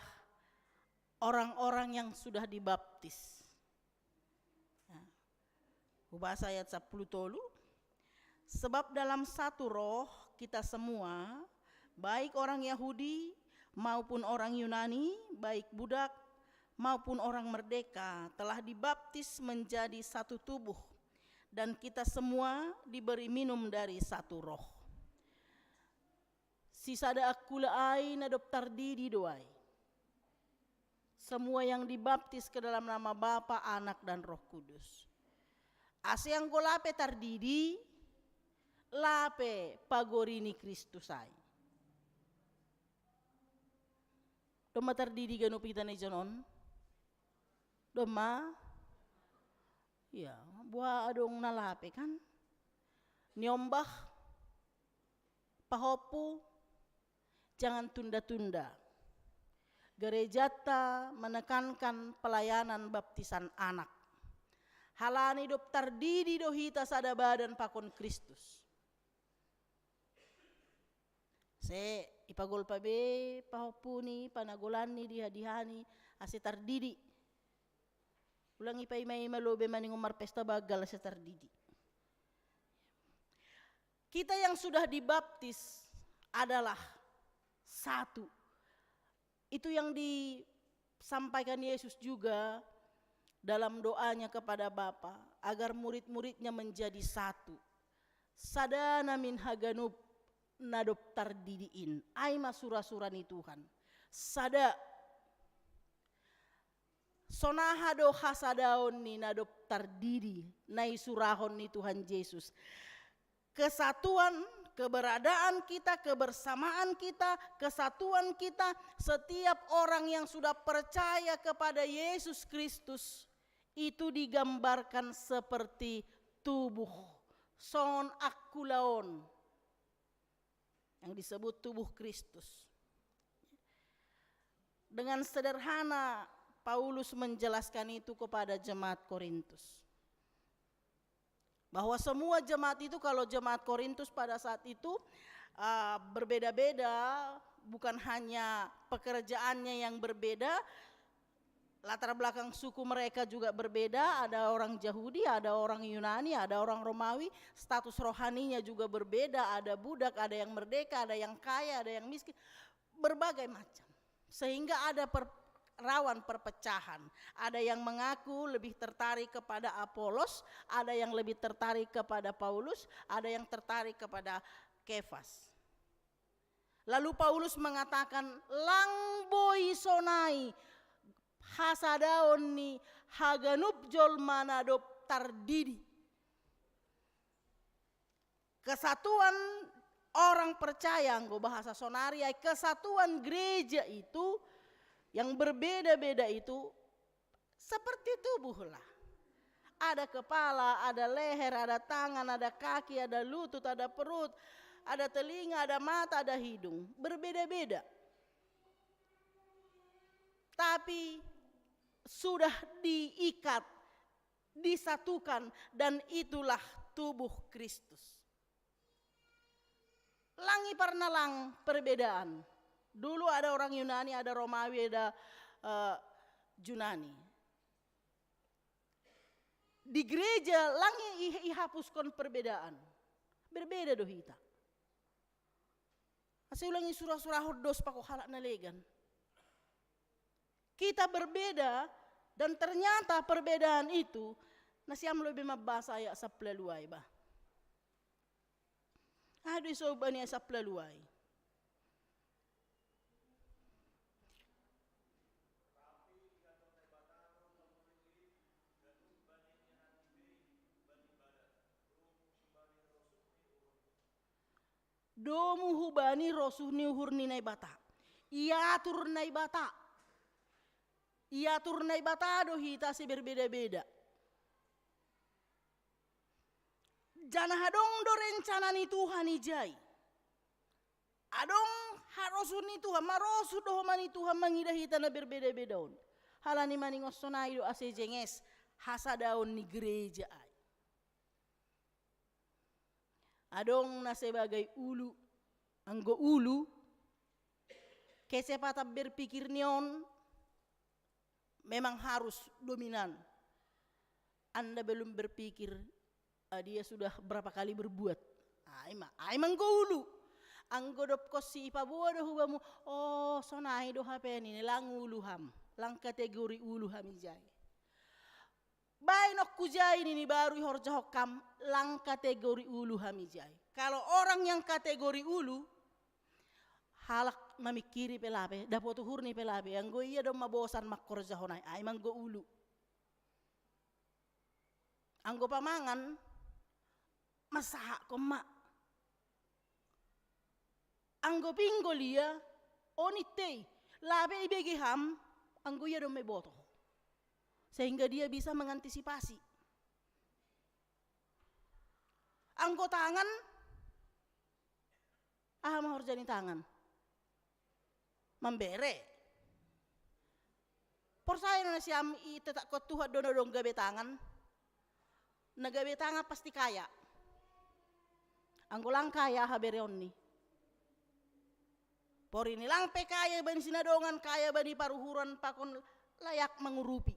orang-orang yang sudah dibaptis. Nah, hubasa ayat sampulu tolu. Sebab dalam satu roh kita semua, baik orang Yahudi maupun orang Yunani, baik budak maupun orang merdeka, telah dibaptis menjadi satu tubuh, dan kita semua diberi minum dari satu roh. Sisada angkula ai na dob tardidi do ai. Semua yang dibaptis ke dalam nama Bapa, Anak, dan Roh Kudus. Ase anggo lape tardidi, lape pagori ni Kristus ai. Domma tardidi ganup hita na ijon on? Domma? Ia, boa adong na lape kan? Niombah, pahompu, jangan tunda-tunda. Gerejanta menekankan pelayanan baptisan anak. Halani dob tardidi do hita sada badan pakon Kristus. Se ipagolpa be pahompu ni, panagolan ni, diha-diha ni, ase tardidi. Ulang ipaima-ima lobe maningon marpesta banggal ase tardidi. Kita yang sudah dibaptis adalah satu. Itu yang disampaikan Yesus juga dalam doanya kepada Bapa, agar murid-muridnya menjadi satu. Sada namin haganup na dob tardidi in, ai ma sura-sura ni Tuhan. Sada. Sonaha do hasadaon ni na dob tardidi na isurahon ni Tuhan Jesus? Kesatuan, keberadaan kita, kebersamaan kita, kesatuan kita, setiap orang yang sudah percaya kepada Yesus Kristus, itu digambarkan seperti tubuh, songon angkula on yang disebut tubuh Kristus. Dengan sederhana, Paulus menjelaskan itu kepada jemaat Korintus. Bahwa semua jemaat itu, kalau jemaat Korintus pada saat itu, ah, berbeda-beda, bukan hanya pekerjaannya yang berbeda, latar belakang suku mereka juga berbeda, ada orang Yahudi, ada orang Yunani, ada orang Romawi, status rohaninya juga berbeda, ada budak, ada yang merdeka, ada yang kaya, ada yang miskin, berbagai macam. Sehingga ada per-, rawan perpecahan. Ada yang mengaku lebih tertarik kepada Apolos, ada yang lebih tertarik kepada Paulus, ada yang tertarik kepada Kefas. Lalu Paulus mengatakan, lang boi sonai hasadaon ni haganup jolma na dob tardidi. Kesatuan orang percaya, anggo bahasa sonari ai, kesatuan gereja itu yang berbeda-beda itu seperti tubuh lah. Ada kepala, ada leher, ada tangan, ada kaki, ada lutut, ada perut, ada telinga, ada mata, ada hidung. Berbeda-beda. Tapi sudah diikat, disatukan, dan itulah tubuh Kristus. Lang i parna lang perbedaan. Dulu ada orang Yunani, ada Romawi, ada eh, Junani. Di gereja lang i- i- ihapuskon perbedaan. Berbeda do hita. Asa ulang i sura-surahon dos pako halak na legan. Kita berbeda, dan ternyata perbedaan itu, nasiam lobi mambahas ayat sappulu ualu ai bah. Aha do isobani ayat sappulu ualu ai? Domu hubani rosuh ni uhur ni Naibata. Iatur Naibata. Iatur Naibata do hita asa berbeda-beda. Janah adong do rencana ni Tuhan ijai. Adong harosuh ni Tuhan, marosuh do homa ni Tuhan mangidah hita na berbeda-beda on. Halani maningon sonai do asa jenges hasadaon ni gereja ai. Adong na sebagai ulu, anggo ulu, kecepatan berpikir ni on memang harus dominan. Anda belum berpikir, ah, dia sudah berapa kali berbuat. Ai ma, ai ma anggo ulu. Anggo dob konsi ipaboa do hubamu, oh sonai do hape nini, lang ulu ham, lang kategori ulu ham ijai. Baen on hujai nini, baru ihorjahon ham, lang kategori ulu ham ijai. Kalau orang yang kategori ulu, halak mamingkiri pe lape, dapot uhurni pe lape, anggo ia domma bosan mangkorjahon ai, ai ma anggo ulu. Anggo pamangan, mansahakkon ma. Anggo pinggol ia, on inte i, lape ibege ham, anggo ia domma iboto. Sehingga dia bisa mengantisipasi. Anggo tangan, aha ma horja ni tangan? Mambere. Porsaya do nasiam itetakkon Tuhan do na adong gabe tangan? Na gabe tangan pasti kaya. Anggo lang kaya aha bereonni? Porini lang pe kaya bani sinadongan, kaya bani paruhuran, pakon layak mangurupi.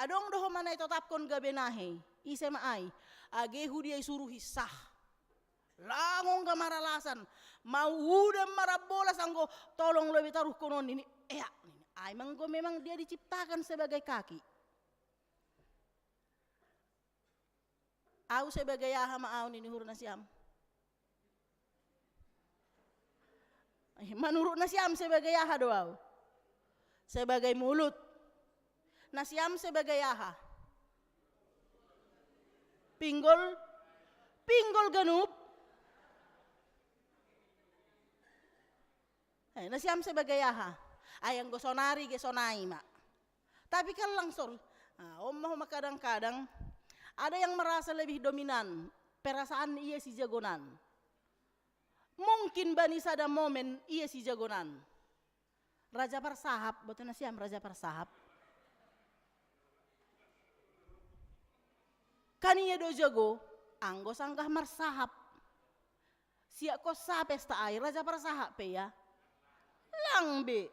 Adong do homa na itotapkon gabe nahei, ise ma ai? Age hudia isuruhi sah. Lang on ga maralasan, mau udan marambolas anggo tolong lobi taruhkon on nini, eak nini. Ai ma anggo memang dia diciptakan sebagai kaki. Au sebagai aha ma au nini uhur nasiam? Eh, manurut nasiam sebagai aha do au? Sebagai mulut. Nasiam sebagai aha? Pinggol, pinggol ganup. Eh, nasiam sebagai aha? Ai anggo sonari ge sonai ma. Tapi kan langsor, ah, on ma homa kadang-kadang ada yang merasa lebih dominan, perasaan ia sijagonan. Mungkin bani sada momen ia sijagonan. Raja parsahap, boto nasiam raja parsahap? Kan ia do jago, anggo sanggah marsahap. Siak konsa pesta ai, raja parsahap pe ia? Lang be.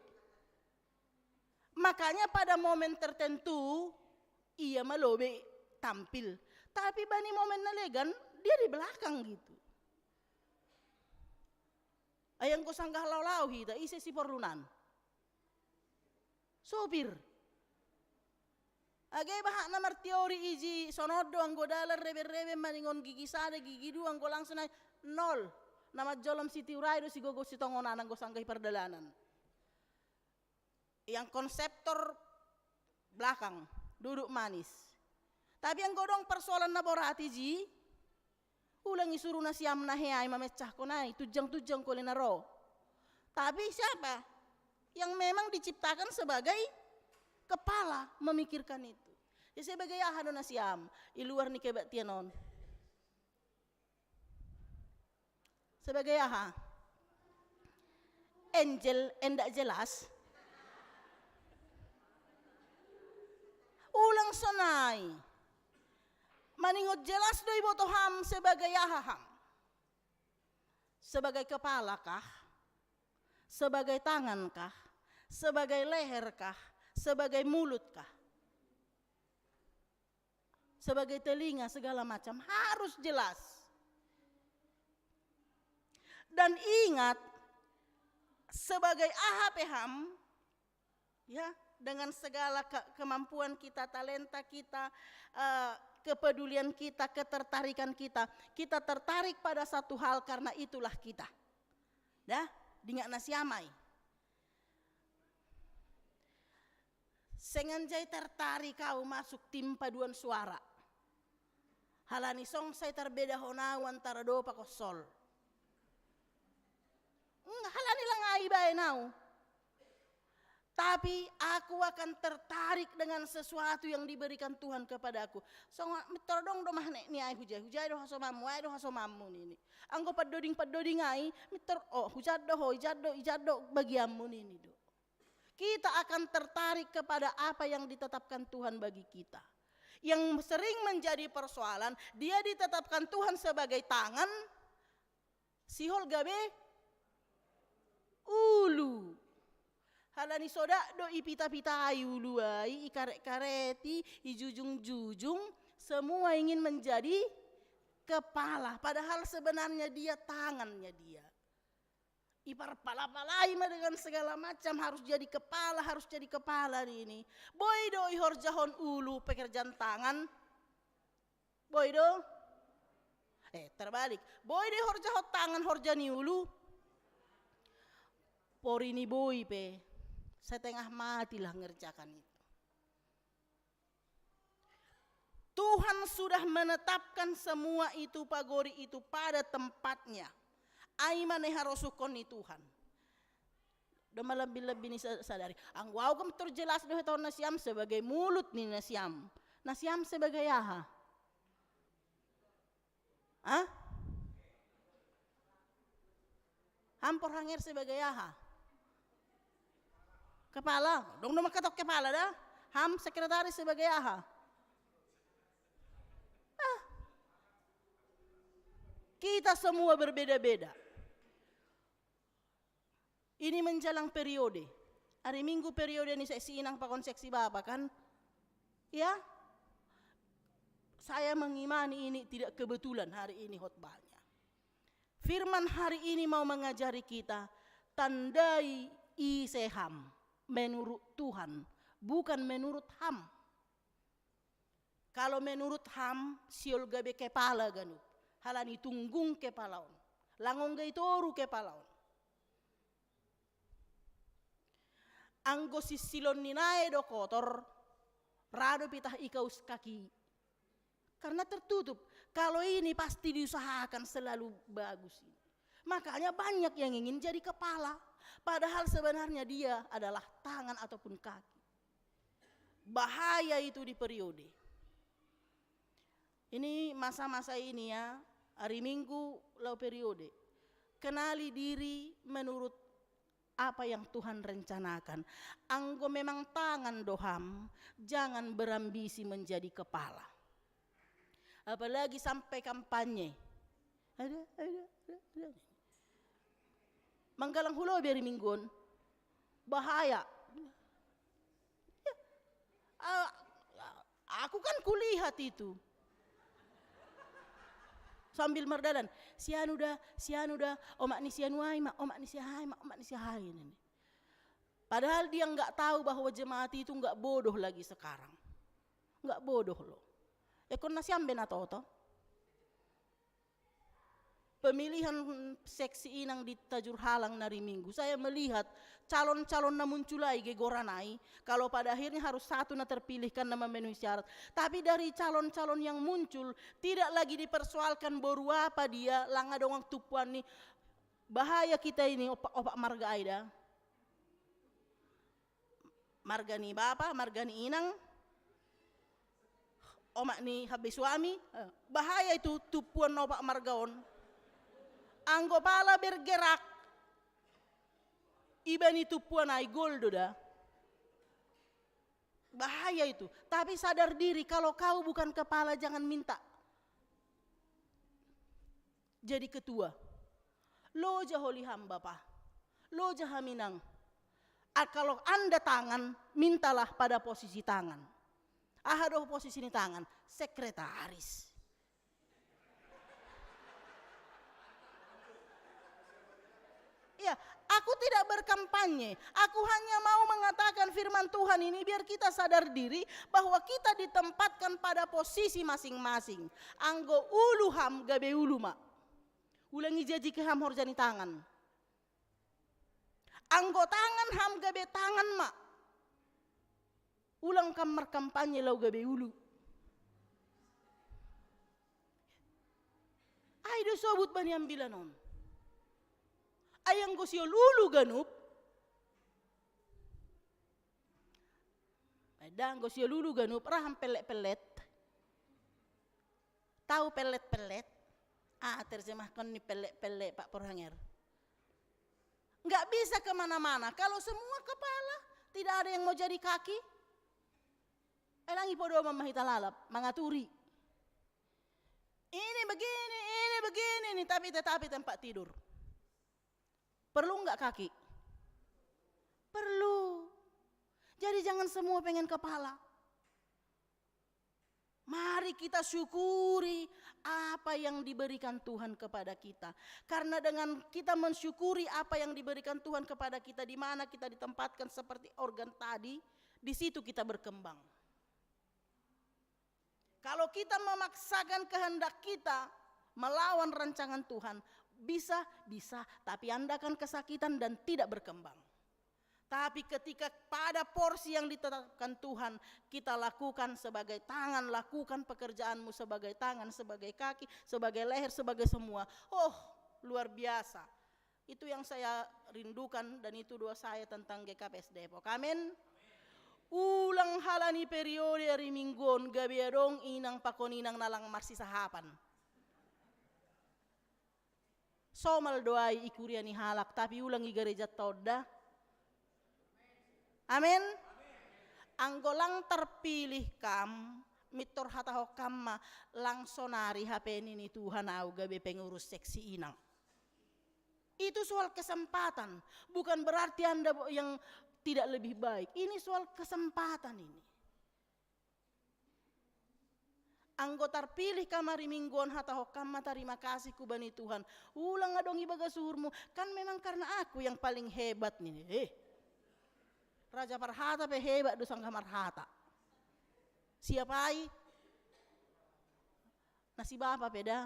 Makanya pada momen tertentu, ia ma lobi tampil. Tapi bani momen na legan, dia di belakang gitu. Ai anggo sanggah laho-laho hita, ise siporlunan? Supir. Age bahat na marteori iji sonon do, anggo dalan reben-reben maningon gigi sada, gigi dua, anggo langsung ai nol. Nama jolom sitiurai do sigogo sitongonan anggo sanggahi pardalanan. Yang konseptor belakang, duduk manis. Tapi anggo dong persoalan na borat i ji, ulang isuru nasiam na heai mamecahkon ai, tujang-tujang kole na ro. Tapi siapa yang memang diciptakan sebagai kepala memikirkan itu? Ya, sebagai aha do nasiam i luar ni kebaktian on? Sebagai aha? Angel endak jelas. Ulang sonai. Maningot jelas do iboto ham sebagai aha ham? Sebagai kepala kah? Sebagai tangan kah? Sebagai leher kah? Sebagai mulut kah? Sebagai telinga, segala macam harus jelas. Dan ingat, sebagai aha pe ham, ya, dengan segala ke- kemampuan kita, talenta kita, eh, kepedulian kita, ketertarikan kita, kita tertarik pada satu hal karena itulah kita. Dah, dingat nasiam ai. Seng anjai tertarik au masuk tim paduan suara. Halani song sai tarbedahon au antara do pakon sol. Halani lang ai baen au. Tapi aku akan tertarik dengan sesuatu yang diberikan Tuhan kepadaku. Song mitor dong do mah nek ni ai hujai, hujai do hasomammu, ai do hasomammu nini. Anggo paddoding-paddoding ai, mitor, oh, hujat do ho, ijat do, ijat do bagianmu nini do. Kita akan tertarik kepada apa yang ditetapkan Tuhan bagi kita. Yang sering menjadi persoalan, dia ditetapkan Tuhan sebagai tangan, sihol gabe ulu. Halani sodak do ipita-pitai ulu ai, ikaret-kareti, ijujung-jujung, semua ingin menjadi kepala. Padahal sebenarnya dia tangannya dia. Iparpala-palai ma dengan segala macam, harus jadi kepala, harus jadi kepala ini. Boi do ihorjahon ulu pekerjaan tangan? Boi do? Eh, terbalik. Boi do ihorjahon tangan horja ni ulu? Pori ni boi pe, setengah mati lah ngerjakan itu. Tuhan sudah menetapkan semua itu, pagori itu pada tempatnya. Ai ma na iharosuhkon ni Tuhan. Doma lebbi-lebbi ni sa- sadari. Anggo au gom terjelas do hetaon nasiam sebagai mulut ni nasiam. Nasiam sebagai aha? Hah? Ham Porhanger sebagai aha? Kepala. Dong doma katok kepala dah. Ham sekretaris sebagai aha? Ah. Kita semua berbeda-beda. Ini menjelang periode. Hari Minggu periode ni seksi inang pakon seksi bapa kan? Ya? Saya mengimani ini tidak kebetulan hari ini khotbahnya. Firman hari ini mau mengajari kita, tandai ise ham menurut Tuhan, bukan menurut ham. Kalau menurut ham, sihol gabe kepala ganup. Halani tunggung kepala on. Lang ongga itoru kepala on. Anggo sinsilon ni nai do kotor, ra do pitah ikaus kaki. Karena tertutup. Kalau ini pasti diusahakan selalu bagus ini. Makanya banyak yang ingin jadi kepala. Padahal sebenarnya dia adalah tangan ataupun kaki. Bahaya itu di periode. Ini masa-masa ini ya, hari Minggu laho periode. Kenali diri menurut apa yang Tuhan rencanakan. Anggo memang tangan do ham, jangan berambisi menjadi kepala. Apalagi sampai kampanye. Ada, ada, ada, ada. Manggalang hulobi ari Minggu on. Bahaya. Ya. Ah, aku kan kulihat itu. Sambil mardalan, "Si anu da, si anu da, omak ni si anu ai ma, omak ni si ahai ma, omak ni si ahai," nini. Padahal dia nggak tahu bahwa jemaat itu nggak bodoh lagi sekarang. Nggak bodoh loh. Ekon nasiam be na toto. Pemilihan seksi inang di Tajur Halang nari Minggu, saya melihat calon-calon na muncul lagi goranai. Kalau pada akhirnya harus satu na terpilih karena memenuhi syarat. Tapi dari calon-calon yang muncul, tidak lagi dipersoalkan boru apa dia, langa dongang tupuan ni. Bahaya kita ini, opak, opak marga aida. Marga ni bapa, marga ni inang, omak ni habis suami, eh, bahaya itu tupuan opak marga on. Anggo pala bergerak, iba ni tupuan ai gol do da. Bahaya itu. Tapi sadar diri, kalau kau bukan kepala, jangan minta jadi ketua. Loja holi ham bapa. Loja haminang. Ah, kalau anda tangan, mintalah pada posisi tangan. Aha do posisi ni tangan? Sekretaris. Ya, aku tidak berkampanye. Aku hanya mau mengatakan firman Tuhan ini biar kita sadar diri bahwa kita ditempatkan pada posisi masing-masing. Anggo ulu ham gabe ulu ma. Ulang ijaji ke ham horja ni tangan. Anggo tangan ham gabe tangan ma. Ulang kam markampanye lau gabe ulu. Ai do sobut bani ambilan on. Ai anggo siol ulu ganup. Ai da anggo siol ulu ganup, raham pellet-pellet. Tahu pellet-pellet? Ah, terjemahkan ni pellet-pellet, Pak Porhanger. Nggak bisa kemana-mana. Kalau semua kepala, tidak ada yang mau jadi kaki. Elangi podo mamahita lalap, mengaturi. Ini begini, ini begini, ini tapi tetapi tempat tidur. Perlu nggak kaki? Perlu. Jadi jangan semua pengen kepala. Mari kita syukuri apa yang diberikan Tuhan kepada kita. Karena dengan kita mensyukuri apa yang diberikan Tuhan kepada kita, di mana kita ditempatkan seperti organ tadi, di situ kita berkembang. Kalau kita memaksakan kehendak kita melawan rancangan Tuhan, bisa, bisa, tapi Anda akan kesakitan dan tidak berkembang. Tapi ketika pada porsi yang ditetapkan Tuhan, kita lakukan sebagai tangan, lakukan pekerjaanmu sebagai tangan, sebagai kaki, sebagai leher, sebagai semua. Oh, luar biasa. Itu yang saya rindukan dan itu doa saya tentang G K P S Depok. Amin. Ulang halani periode ari Minggu on gabe adong inang pakon inang na lang marsisahapan. Somal do ai i kuria ni halak, tapi ulang i gareja ta on da. Amin. Anggo lang terpilih kam, mintor hatahon kam ma, lang sonari hape nini Tuhan au gabe pengurus seksi inang. Itu soal kesempatan. Bukan berarti Anda yang tidak lebih baik. Ini soal kesempatan ini. Anggo tarpilih kam ari Minggu on, hatahon kam ma tarima kasih kubani Tuhan. Ulang adong i bagas uhurmu, kan memang karena aku yang paling hebat nih. Eh. Raja parhata pe hebat do sanggah marhata. Siapa ai? Na si bapa pe da.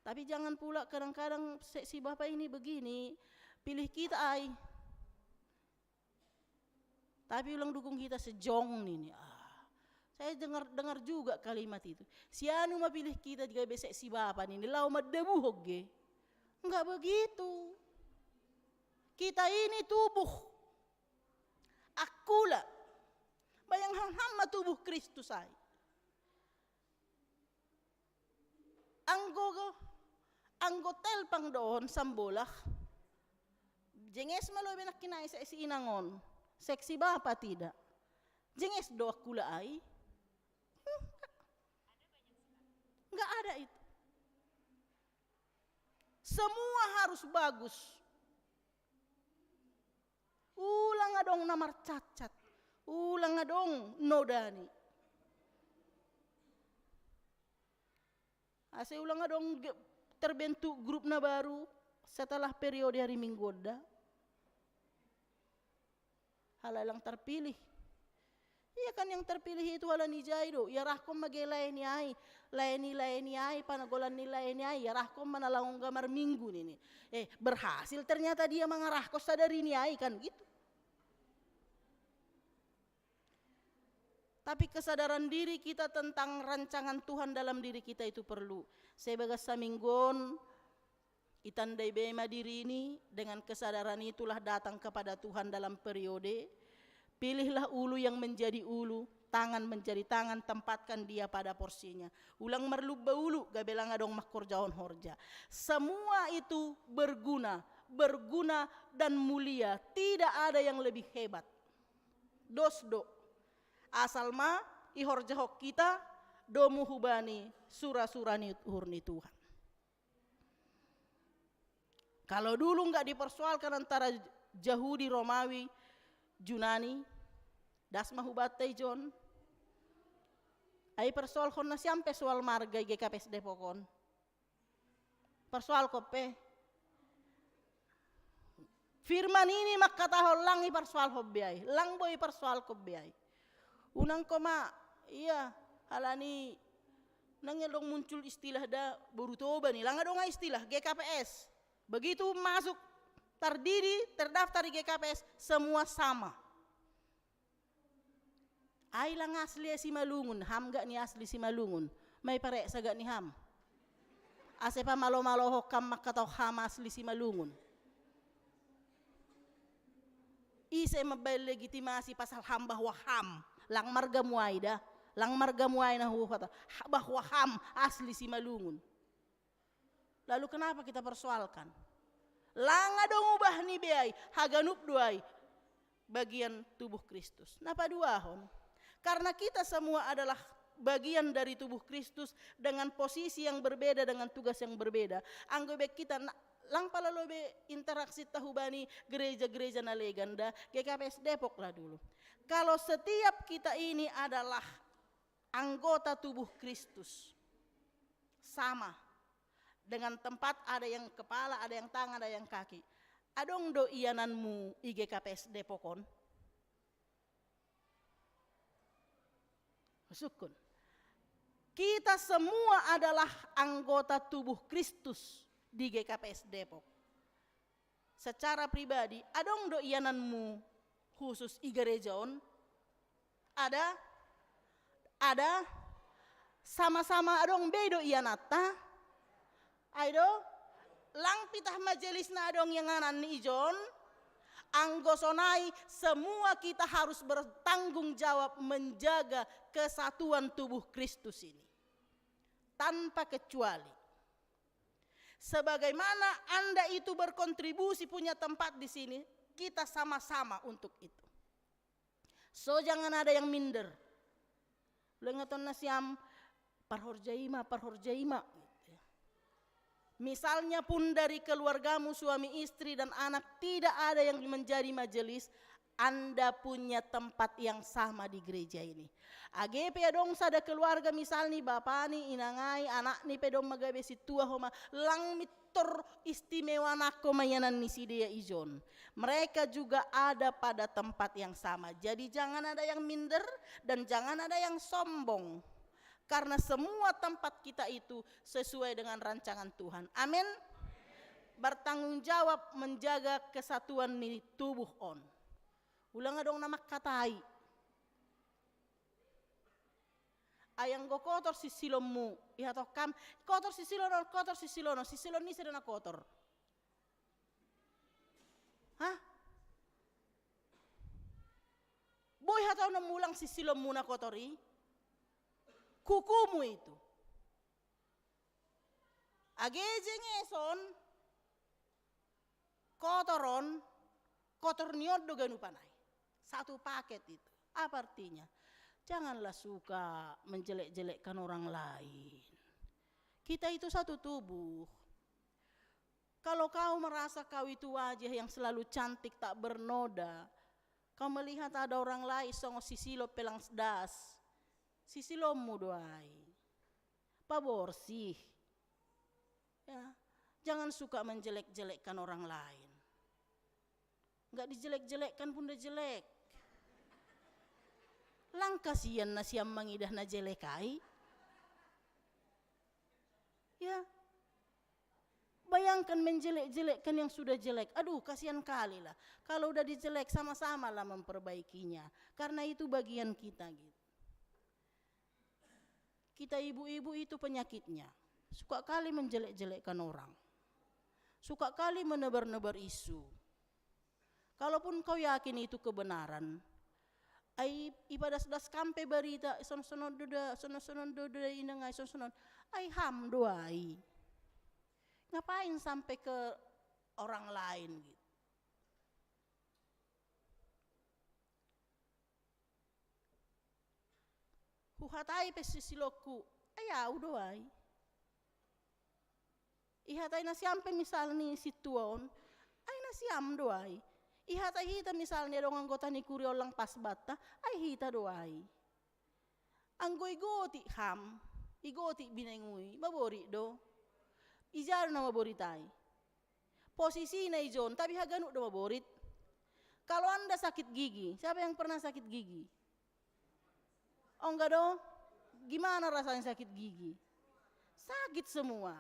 Tapi jangan pula kadang-kadang se-, si bapa ini begini, pilih kita ai. Tapi ulang dukung kita sejong nini. Ah, saya dengar, dengar juga kalimat itu. Si anu ma pilih kita juga besek si bapa nini, lau madabu hogge. Enggak begitu. Kita ini tubuh. Akula. Bayang ham, ham ma tubuh Kristus ai. Anggo, anggo telpang dohon sambolak. Jenges ma lo benak kinai seksi inang on. Seksi bapa tidak. Jenges do akula ai. Hmm, enggak ada itu. Semua harus bagus. Ulang adong na marcaccat. Ulang adong nodani. Ase ulang adong ge-, terbentuk grup na baru setelah periode ari Minggu on da. Halai lang terpilih. Iya kan, yang terpilih itu ala ni jai do, iarahkon ma ge lae ni ai, lae ni, lae ni ai, panagolan ni lae ni ai, iarahkon ma na laho gamar minggu nini. Eh, berhasil ternyata dia mangarahkon sadari ni ai kan gitu. Tapi kesadaran diri kita tentang rancangan Tuhan dalam diri kita itu perlu. Saya bagas saminggu on, itandai be ma diri ini, dengan kesadaran itulah datang kepada Tuhan dalam periode. Pilihlah ulu yang menjadi ulu, tangan menjadi tangan, tempatkan dia pada porsinya. Ulang marlumba ulu, gabe langa dong mangkorjahon horja. Semua itu berguna, berguna dan mulia. Tidak ada yang lebih hebat. Dos do. Asal ma ihorjahon kita domu hubani sura-sura ni uhur ni Tuhan. Kalau dulu nggak dipersoalkan antara Yahudi, Romawi, Junani, das ma hubanta i John. Ai persoalkon na siampe soal marga i G K P S Depok on. Persoalkon pe. Firman ini mangkatahon lang ipersoalkon be ai, lang boi ipersoalkon be ai. Unang koma, iya, halani nang dong muncul istilah da boru Toba ni, lang adong istilah G K P S. Begitu masuk tardidi, terdaftar di G K P S, semua sama. Ai lang asli Simalungun, ham gak ni asli Simalungun. Mai pareksa gak ni ham. Ase pamalo-malo ho kam mangkatahon ham asli Simalungun. Ise mambaen legitimasi pasal ham bahwa ham. Lang marga muai da. Lang marga muai na huhata. Bahwa ham asli Simalungun. Lalu kenapa kita persoalkan? Lang adong ubah ni be ai, haganup do ai bagian tubuh Kristus. Na paduahon, karena kita semua adalah bagian dari tubuh Kristus dengan posisi yang berbeda, dengan tugas yang berbeda. Anggo be kita lang pala lobe interaksi tahubani gereja-gereja na legan da, G K P S Depok lah dulu. Kalau setiap kita ini adalah anggota tubuh Kristus, sama. Dengan tempat, ada yang kepala, ada yang tangan, ada yang kaki. Adong do iananmu i G K P S Depok on? Sukun. Kita semua adalah anggota tubuh Kristus di G K P S Depok. Secara pribadi, adong do iananmu khusus i gereja on? Ada? Ada? Sama-sama adong be do ianatta? Ai do? Lang pitah majelis na adong iananna i John? Anggo sonai, semua kita harus bertanggung jawab menjaga kesatuan tubuh Kristus ini. Tanpa kecuali. Sebagaimana Anda itu berkontribusi punya tempat di sini, kita sama-sama untuk itu. So jangan ada yang minder. Lengaton nasiam, parhorjaima, parhorjaima. Misalnya pun dari keluargamu, suami istri dan anak, tidak ada yang menjadi majelis, anda punya tempat yang sama di gereja ini. Age pe adong sada keluarga, misalni bapani, inangai, anakni pe domma gabe sintua homa, lang mittor istimewa nangko ma ianan ni sidea ijon. Mereka juga ada pada tempat yang sama. Jadi jangan ada yang minder dan jangan ada yang sombong. Karena semua tempat kita itu sesuai dengan rancangan Tuhan. Amin. Bertanggung jawab menjaga kesatuan ni tubuh on. Ulang adong na mangkatai. Ai anggo kotor sisilonmu, ihatahon kam, kotor sisilon on, kotor sisilon on, sisilon ni ise do na kotor? Hah? Boi hatahononmu lang sisilonmu na kotor i? Kukumu itu. Age jengeson, kotor on, kotor ni on do ganupan ai. Satu paket itu. Apa artinya? Janganlah suka menjelek-jelekkan orang lain. Kita itu satu tubuh. Kalau kau merasa kau itu wajah yang selalu cantik, tak bernoda, kau melihat ada orang lain songon sisilon pe lang das, sisilonmu do ai. Paborsih. Ya, jangan suka menjelek-jelekkan orang lain. Nggak dijelek-jelekkan pun udah jelek. Lang kasian na siam mangidah na jelek ai. Ya. Bayangkan menjelek-jelekkan yang sudah jelek. Aduh, kasihan kali lah. Kalau udah dijelek, sama-sama lah memperbaikinya. Karena itu bagian kita gitu. Kita ibu-ibu itu penyakitnya. Suka kali menjelek-jelekkan orang. Suka kali menebar-nebar isu. Kalaupun kau yakin itu kebenaran, ai ipadas-das kampe barita, son-sonon doda, son-sonon doda inengai, son-sonon. Ai ham doai. Ngapain sampai ke orang lain gitu? Huhatai pe sisilokku, ai au doai. Ihatai nasiam pe misalni sintua on, ai nasiam doai. Ihatai hita misalni adong anggota ni kuria on lang pas batta, ai hita doai. Anggo igoti ham, igoti binengui, maborit do. Ija do na maborit ai? Posisina ijon, tapi haganup do maborit. Kalau anda sakit gigi, siapa yang pernah sakit gigi? Oh enggak do? Gimana rasanya sakit gigi? Sakit semua.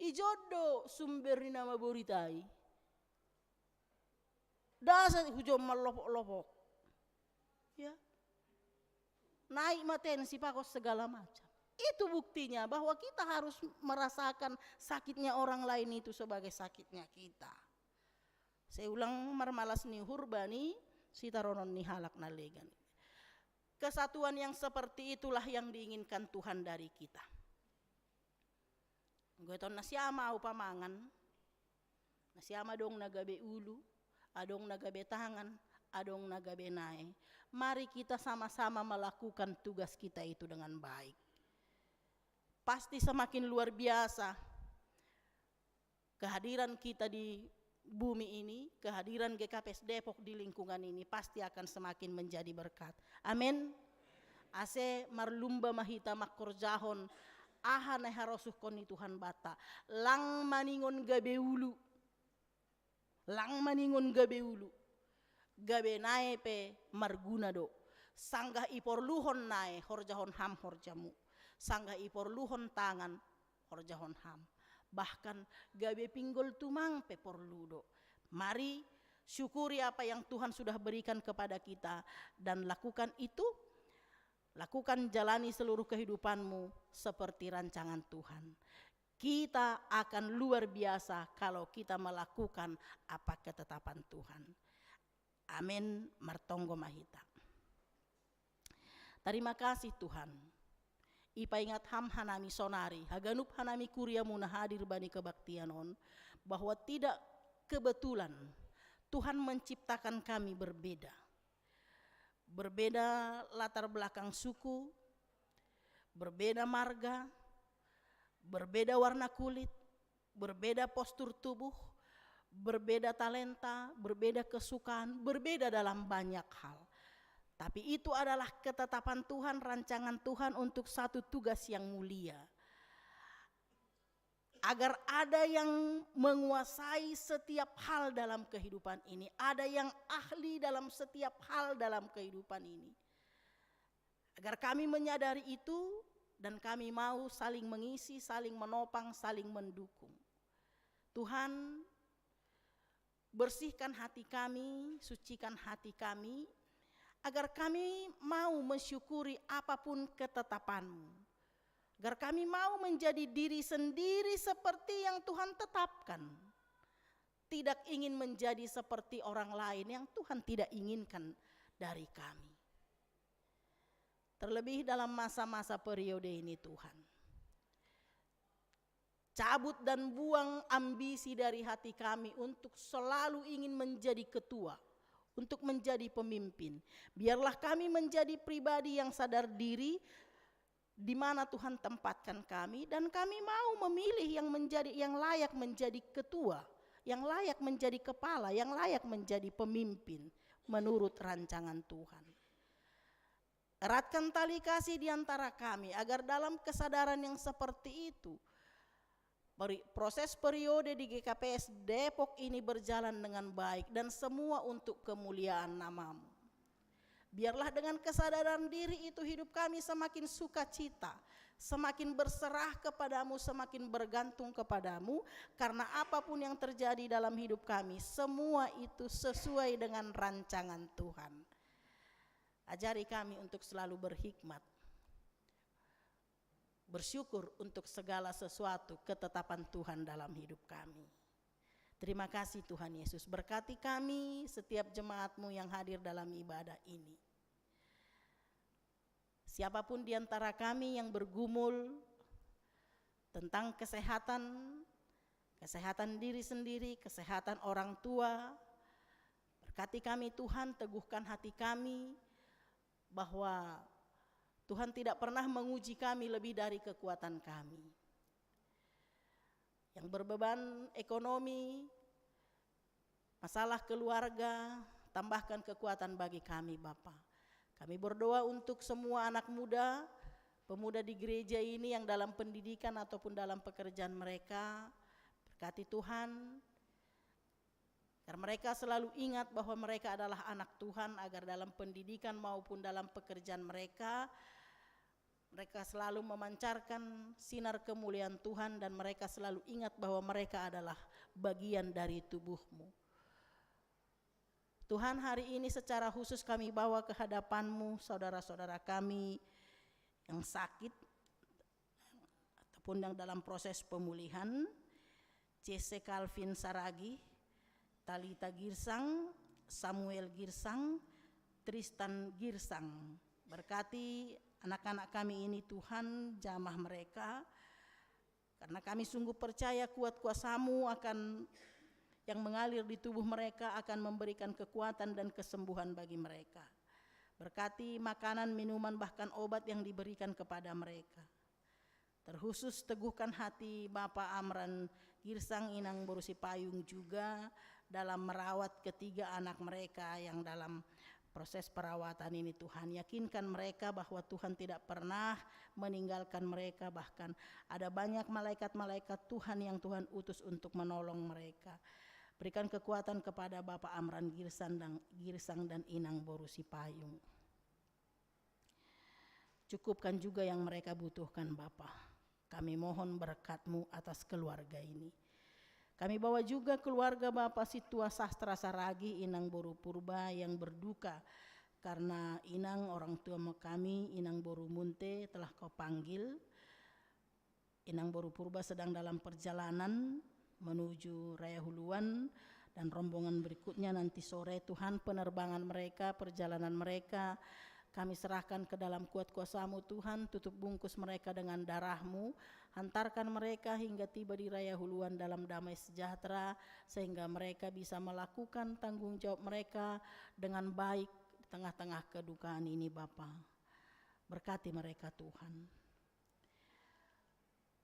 Ijon do sumber ni na maborit ai? Dasa hujon mallopok-lopok. Ya. Naik ma tensi pakon segala macam. Itu buktinya bahwa kita harus merasakan sakitnya orang lain itu sebagai sakitnya kita. Seulang marmalas ni uhur bani sitaronon ni halak na legan. Kesatuan yang seperti itulah yang diinginkan Tuhan dari kita. Goton nasiam au pamangan, nasiam adong na gabe ulu, adong na gabe tangan, adong na gabe nae. Mari kita sama-sama melakukan tugas kita itu dengan baik. Pasti semakin luar biasa kehadiran kita di bumi ini, kehadiran G K P S Depok di lingkungan ini pasti akan semakin menjadi berkat. Amin. Ase marlumba ma hita mangkorjahon aha na harosuhkon ni Tuhan banta. Lang maningon gabe ulu. Lang maningon gabe ulu. Gabe nae pe marguna do. Sanggah iporluhon nae horjahon ham horjamu. Sanggah iporluhon tangan horjahon ham. Bahkan gabe pinggol tumang pe porlu do. Mari syukuri apa yang Tuhan sudah berikan kepada kita dan lakukan itu. Lakukan, jalani seluruh kehidupanmu seperti rancangan Tuhan. Kita akan luar biasa kalau kita melakukan apa ketetapan Tuhan. Amin. Martonggo ma hita. Terima kasih Tuhan. Ipaingat ham hanami sonari, haganup hanami kuriamu na hadir bani kebaktian on, bahwa tidak kebetulan Tuhan menciptakan kami berbeda. Berbeda latar belakang suku, berbeda marga, berbeda warna kulit, berbeda postur tubuh, berbeda talenta, berbeda kesukaan, berbeda dalam banyak hal. Tapi itu adalah ketetapan Tuhan, rancangan Tuhan untuk satu tugas yang mulia. Agar ada yang menguasai setiap hal dalam kehidupan ini, ada yang ahli dalam setiap hal dalam kehidupan ini. Agar kami menyadari itu dan kami mau saling mengisi, saling menopang, saling mendukung. Tuhan, bersihkan hati kami, sucikan hati kami, agar kami mau mensyukuri apapun ketetapan-Mu. Agar kami mau menjadi diri sendiri seperti yang Tuhan tetapkan. Tidak ingin menjadi seperti orang lain yang Tuhan tidak inginkan dari kami. Terlebih dalam masa-masa periode ini, Tuhan. Cabut dan buang ambisi dari hati kami untuk selalu ingin menjadi ketua, untuk menjadi pemimpin. Biarlah kami menjadi pribadi yang sadar diri di mana Tuhan tempatkan kami, dan kami mau memilih yang menjadi, yang layak menjadi ketua, yang layak menjadi kepala, yang layak menjadi pemimpin menurut rancangan Tuhan. Eratkan tali kasih di antara kami, agar dalam kesadaran yang seperti itu, peri-, proses periode di G K P S Depok ini berjalan dengan baik dan semua untuk kemuliaan nama-Mu. Biarlah dengan kesadaran diri itu hidup kami semakin sukacita, semakin berserah kepadamu, semakin bergantung kepadamu, karena apapun yang terjadi dalam hidup kami, semua itu sesuai dengan rancangan Tuhan. Ajari kami untuk selalu berhikmat, bersyukur untuk segala sesuatu ketetapan Tuhan dalam hidup kami. Terima kasih Tuhan Yesus, berkati kami setiap jemaatmu yang hadir dalam ibadah ini. Siapapun di antara kami yang bergumul tentang kesehatan, kesehatan diri sendiri, kesehatan orang tua, berkati kami Tuhan, teguhkan hati kami bahwa Tuhan tidak pernah menguji kami lebih dari kekuatan kami. Yang berbeban ekonomi, masalah keluarga, tambahkan kekuatan bagi kami Bapa. Kami berdoa untuk semua anak muda, pemuda di gereja ini yang dalam pendidikan ataupun dalam pekerjaan mereka. Berkati Tuhan, agar mereka selalu ingat bahwa mereka adalah anak Tuhan, agar dalam pendidikan maupun dalam pekerjaan mereka, mereka selalu memancarkan sinar kemuliaan Tuhan dan mereka selalu ingat bahwa mereka adalah bagian dari tubuh-Mu. Tuhan, hari ini secara khusus kami bawa ke hadapan-Mu saudara-saudara kami yang sakit ataupun yang dalam proses pemulihan, C C Calvin Saragi, Talita Girsang, Samuel Girsang, Tristan Girsang. Berkati anak-anak kami ini Tuhan, jamah mereka, karena kami sungguh percaya kuat kuasa-Mu akan yang mengalir di tubuh mereka akan memberikan kekuatan dan kesembuhan bagi mereka. Berkati makanan, minuman, bahkan obat yang diberikan kepada mereka. Terkhusus teguhkan hati Bapak Amran Girsang, Inang Boru Sipayung juga dalam merawat ketiga anak mereka yang dalam proses perawatan ini. Tuhan, yakinkan mereka bahwa Tuhan tidak pernah meninggalkan mereka, bahkan ada banyak malaikat-malaikat Tuhan yang Tuhan utus untuk menolong mereka. Berikan kekuatan kepada Bapak Amran Girsang dan, Girsang dan Inang Boru Sipayung. Cukupkan juga yang mereka butuhkan, Bapa. Kami mohon berkat-Mu atas keluarga ini. Kami bawa juga keluarga Bapa Situa Sastra Saragi, Inang Boru Purba yang berduka karena Inang, orang tua kami, Inang Boru Munte, telah Kau panggil. Inang Boru Purba sedang dalam perjalanan menuju Raya Huluan dan rombongan berikutnya nanti sore. Tuhan, penerbangan mereka, perjalanan mereka, kami serahkan ke dalam kuat kuasa-Mu Tuhan. Tutup bungkus mereka dengan darah-Mu. Hantarkan mereka hingga tiba di Raya Huluan dalam damai sejahtera, sehingga mereka bisa melakukan tanggung jawab mereka dengan baik di tengah-tengah kedukaan ini Bapa. Berkati mereka Tuhan.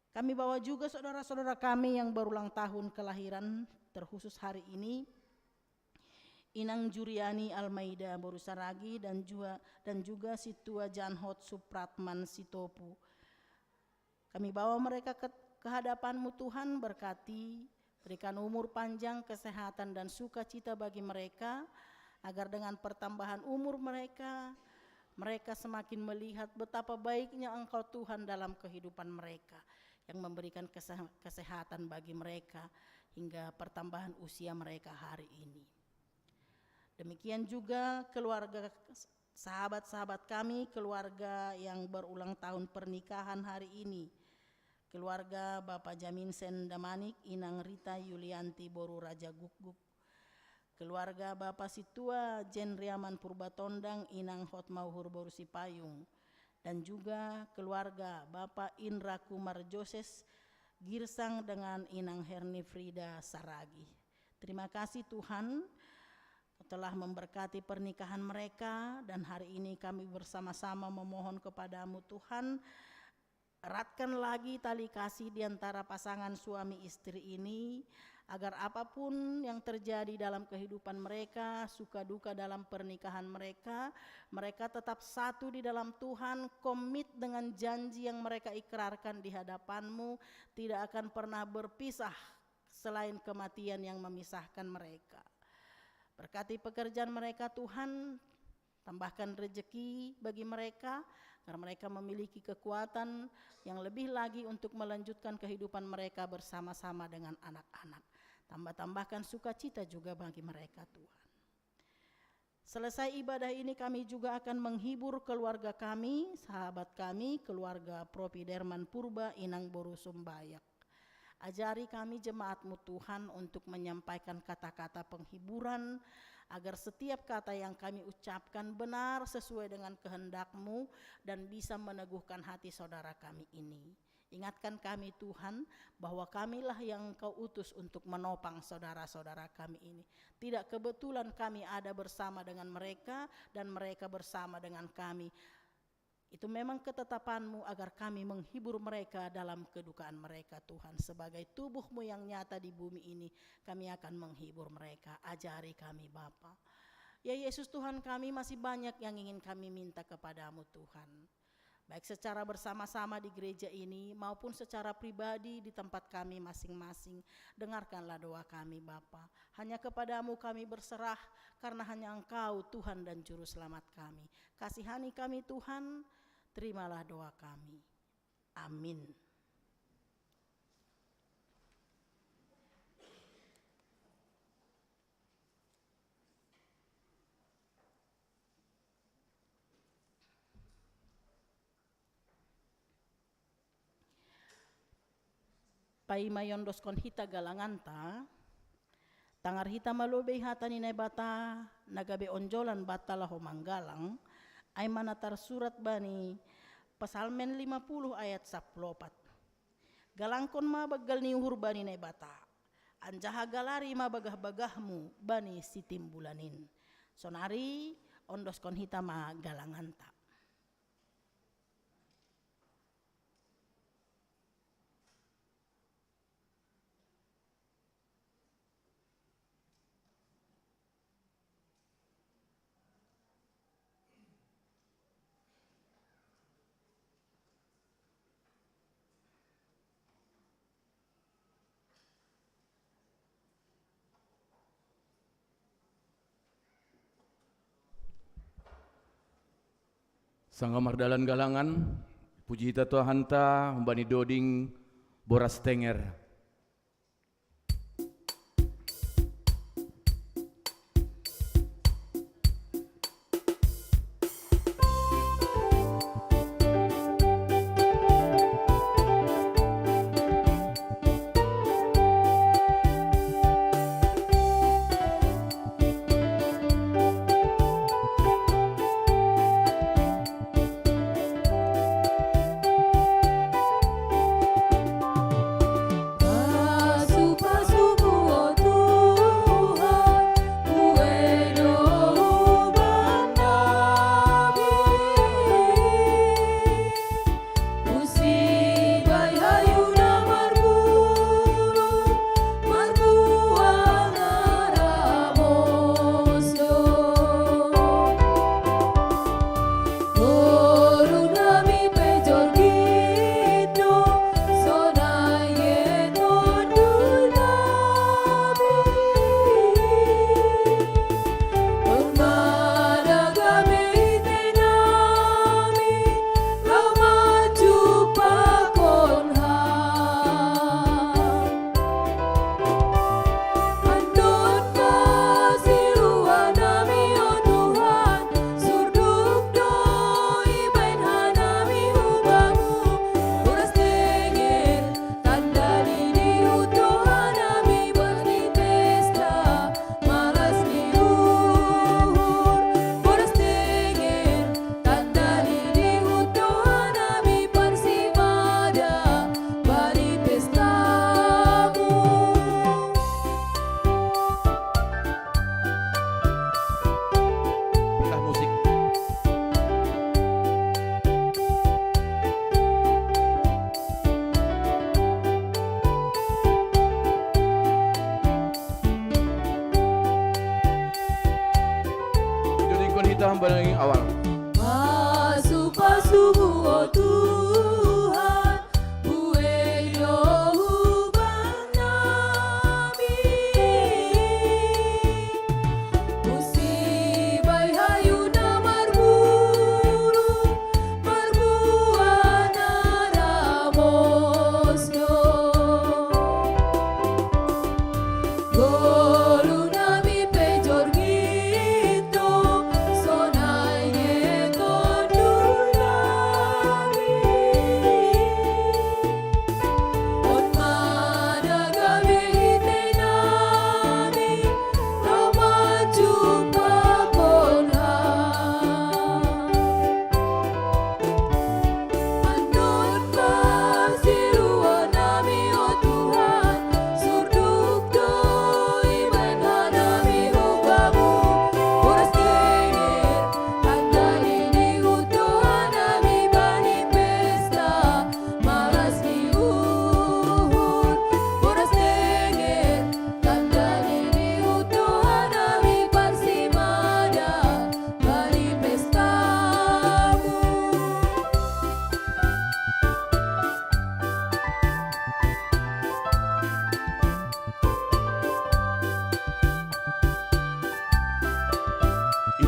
Kami bawa juga saudara-saudara kami yang berulang tahun kelahiran, terkhusus hari ini, Inang Juriani Almeida Boru Saragi dan juga, dan juga Situa Janhot Supratman Sitopu. Kami bawa mereka ke, ke hadapan-Mu Tuhan, berkati, berikan umur panjang, kesehatan dan sukacita bagi mereka, agar dengan pertambahan umur mereka, mereka semakin melihat betapa baiknya Engkau Tuhan dalam kehidupan mereka, yang memberikan kese-, kesehatan bagi mereka hingga pertambahan usia mereka hari ini. Demikian juga keluarga sahabat-sahabat kami, keluarga yang berulang tahun pernikahan hari ini. Keluarga Bapak Jaminsen Damanik, Inang Rita Yulianti Boru Raja Gukguk. Keluarga Bapak Situa Jenriaman Purbatondang, Inang Hotmauhur Boru Sipayung. Dan juga keluarga Bapak Indra Kumar Joses Girsang dengan Inang Herni Frida Saragi. Terima kasih Tuhan telah memberkati pernikahan mereka, dan hari ini kami bersama-sama memohon kepada-Mu Tuhan, eratkan lagi tali kasih di antara pasangan suami istri ini, agar apapun yang terjadi dalam kehidupan mereka, suka duka dalam pernikahan mereka, mereka tetap satu di dalam Tuhan, komit dengan janji yang mereka ikrarkan di hadapan-Mu, tidak akan pernah berpisah selain kematian yang memisahkan mereka. Berkati pekerjaan mereka Tuhan, Tambahkan rezeki bagi mereka, agar mereka memiliki kekuatan yang lebih lagi untuk melanjutkan kehidupan mereka bersama-sama dengan anak-anak. Tambah-tambahkan sukacita juga bagi mereka, Tuhan. Selesai ibadah ini, kami juga akan menghibur keluarga kami, sahabat kami, keluarga Propi Derman Purba, Inang Boru Sumbayak. Ajari kami jemaat-Mu, Tuhan, untuk menyampaikan kata-kata penghiburan, agar setiap kata yang kami ucapkan benar sesuai dengan kehendak-Mu dan bisa meneguhkan hati saudara kami ini. Ingatkan kami, Tuhan, bahwa kamilah yang Engkau utus untuk menopang saudara-saudara kami ini. Tidak kebetulan kami ada bersama dengan mereka dan mereka bersama dengan kami. Itu memang ketetapan-Mu agar kami menghibur mereka dalam kedukaan mereka, Tuhan. Sebagai tubuh-Mu yang nyata di bumi ini, kami akan menghibur mereka. Ajari kami, Bapa. Ya Yesus Tuhan kami, masih banyak yang ingin kami minta kepada-Mu, Tuhan. Baik secara bersama-sama di gereja ini maupun secara pribadi di tempat kami masing-masing. Dengarkanlah doa kami, Bapa. Hanya kepada-Mu kami berserah, karena hanya Engkau Tuhan dan Juru Selamat kami. Kasihani kami, Tuhan, terimalah doa kami. Amin. Paima yondoskon hita galanganta, tangar hita ma lobei hata ni Naibata na gabe onjolan banta laho manggalang, ai ma na tarsurat bani Psalmen lima puluh ayat sampulu opat. Galangkon ma banggal ni uhur bani Naibata, anjaha galari ma bagah-bagahmu bani Sitimbulanin. Sonari ondoskon hita ma galanganta. Sanggah mardalan galangan, puji hita Tuhanta humbani doding boras tenger.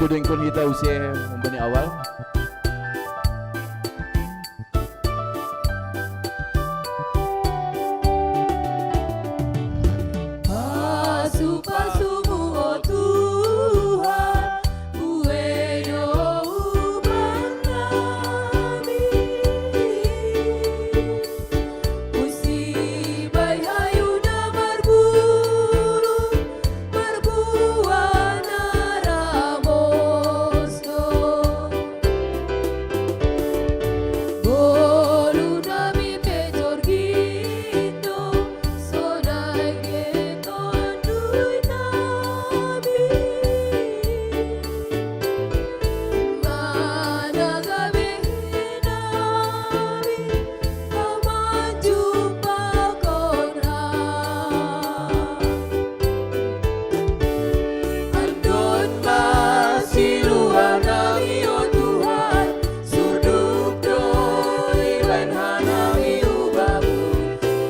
Godengkon hita use humbani awal. Pasu-pasumu, o Tuhan, buei do huban nami. Husibai hayu na marbulung, marbuah na ramos do. Ngolu nami pe jorgin do, sonai ge Tonduy nami. Mana gabe nami, pamanjung pakon Ham. Andon ma siluan nami, o Tuhan, surduk do ibaen hanami hu Bamu.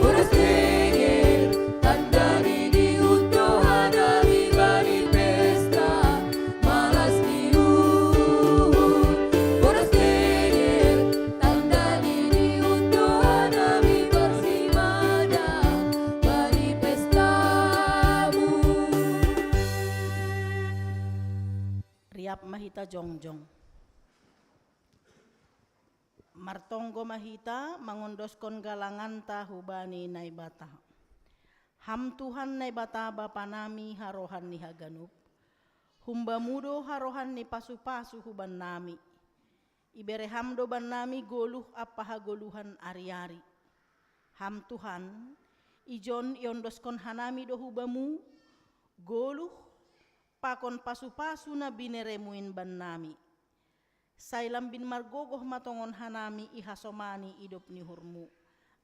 Boras tenger, tanda ni dihut do hanami bani pesta, malas ni uhur. Boras tenger, tanda ni dihut do hanami parsimada bani pesta-Mu. Riap ma hita jongjong. Martonggo ma hita mangondoskon galanganta hubani Naibata. Ham Tuhan Naibata Bapa nami, harohan ni haganup, hum-Bamu do harohan ni pasu-pasu hubannami. Ibere Ham do bannami goluh ampa hagoluhan ari-ari. Ham Tuhan, ijon iondoskon hanami do hu Bamu goluh pakon pasu-pasu na binereMu in bannami. Sai lambin margogoh ma tongon hanami ihasomani idop ni uhurMu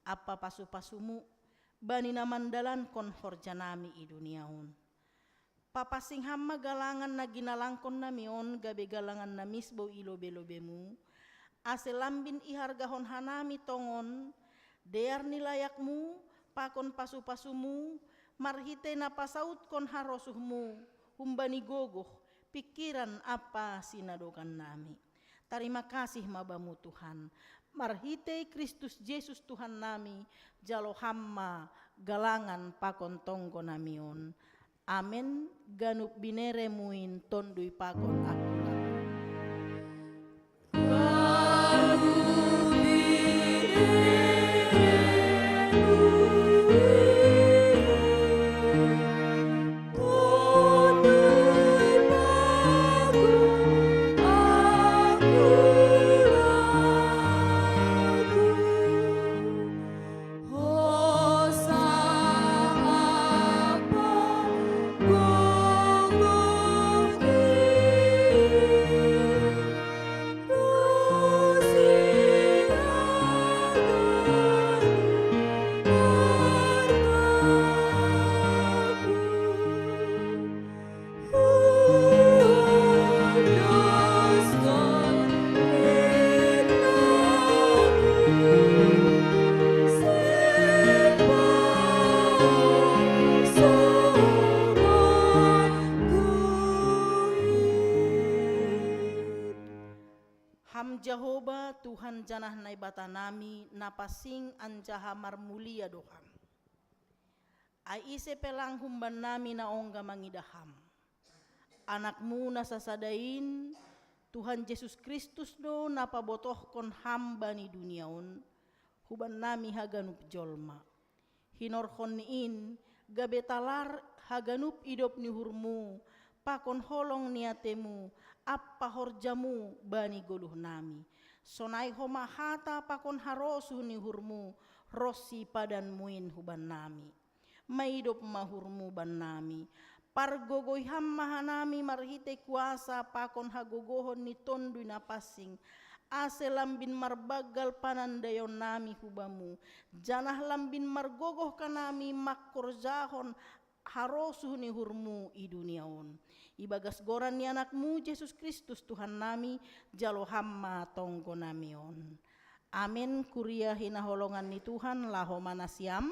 ampa pasu-pasuMu bani na mandalankon horjanami i dunia on. Papansing Ham ma galangan na ginalangkonnami on gabe galangan na misbou i lobe-lobeMu, ase lambin ihargahon hanami tongon dear ni layakMu pakon pasu-pasuMu, marhitei na pasautkon harosuhMu humbani gogoh, pingkiran ampa sinadogannami. Tarima kasih ma Bamu Tuhan. Marhitei Kristus Jesus Tuhannami, jalo Ham ma galangan pakon tonggonami on. Amen. Ganup binereMu in Tonduy pakon angkup. Ham Jahowa, Tuhan janah Naibatanami, na pansing anjaha marmulia do Ham. Ai ise pe lang humbannami na ongga mangidah Ham. AnakMu na sasada in, Tuhan Jesus Kristus do na pabotohkon Ham bani dunia on, hubannami haganup jolma. Hinorhon ni in, gabe talar haganup idop ni uhurMu, pakon holong ni ateMu, ampa horjaMu bani goluhnami. Sonai homa hata pakon harosuh ni uhurMu, ronsi padanMu in hubannami. Maidop ma uhurMu bannami. Pargogoi Ham ma hanami marhitei kuasa pakon hagogohon ni Tonduy Na Pansing, ase lambin marbanggal panandaionnami hu Bamu, janah lambin margogoh hanami mangkorjahon harosuh ni uhurMu i dunia on. Ibagas goran ni AnakMu Jesus Kristus Tuhannami, jalo Ham ma tonggonami on. Amen. Kuria hinaholongan ni Tuhan, laho ma nasiam,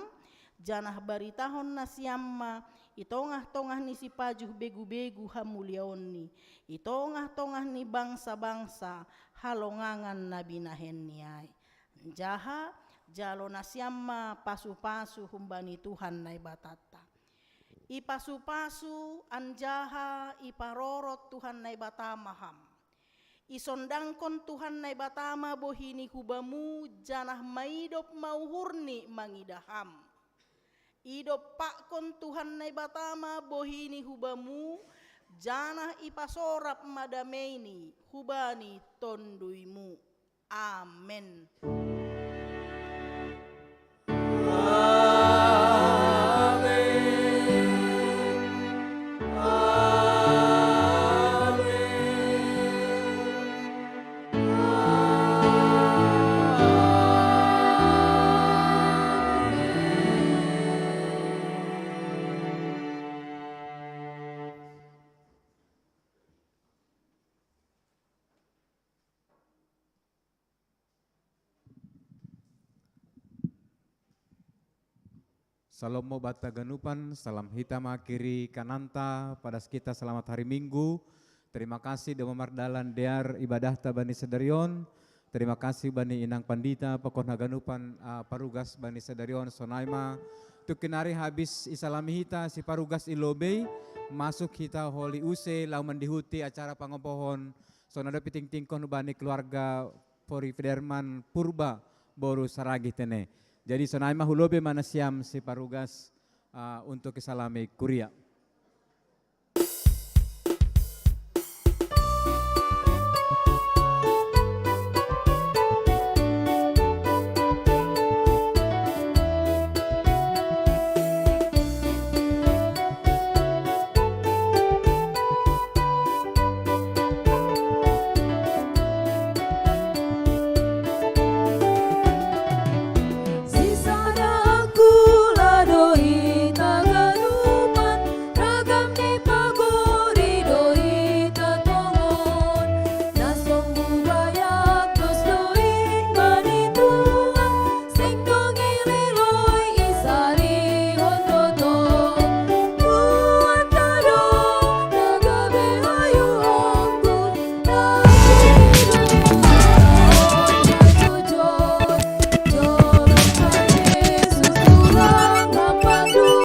janah baritahon nasiam ma I tongah-tongah ni sipajuh begu-begu hamuliaonni, i tongah-tongah ni bangsa-bangsa halongangan na binahenni ai. Anjaha jalo nasiam ma pasu-pasu humbani Tuhan Naibatanta. Ipasu-pasu anjaha iparorot Tuhan Naibata ma ham. Isondangkon Tuhan Naibata ma bohini hubamu, janah maidop ma uhurni mangidah ham. Idompakkon Tuhan Naibata ma bohini hubamu, janah ipasorap ma dameini hubani tonduymu. Amen. Salom mo banta ganupan, salam hita ma kiri kananta, padas kita selamat hari Minggu. Terima kasih Doma Mardalan dear ibadahta bani sadarion. Terima kasih bani inang pandita, pokokna ganupan uh, parugas bani sadarion, sonai ma. Tukinari habis isalami hita si parugas i lobei, masuk hita holi use lau mandihuti acara pangompohon. Sonai do piting-tingkon bani keluarga Pori Fiderman Purba boru Saragih tene. Jadi sonai ma hulobe ma nasiam si parugas uh, untuk isalami kuria.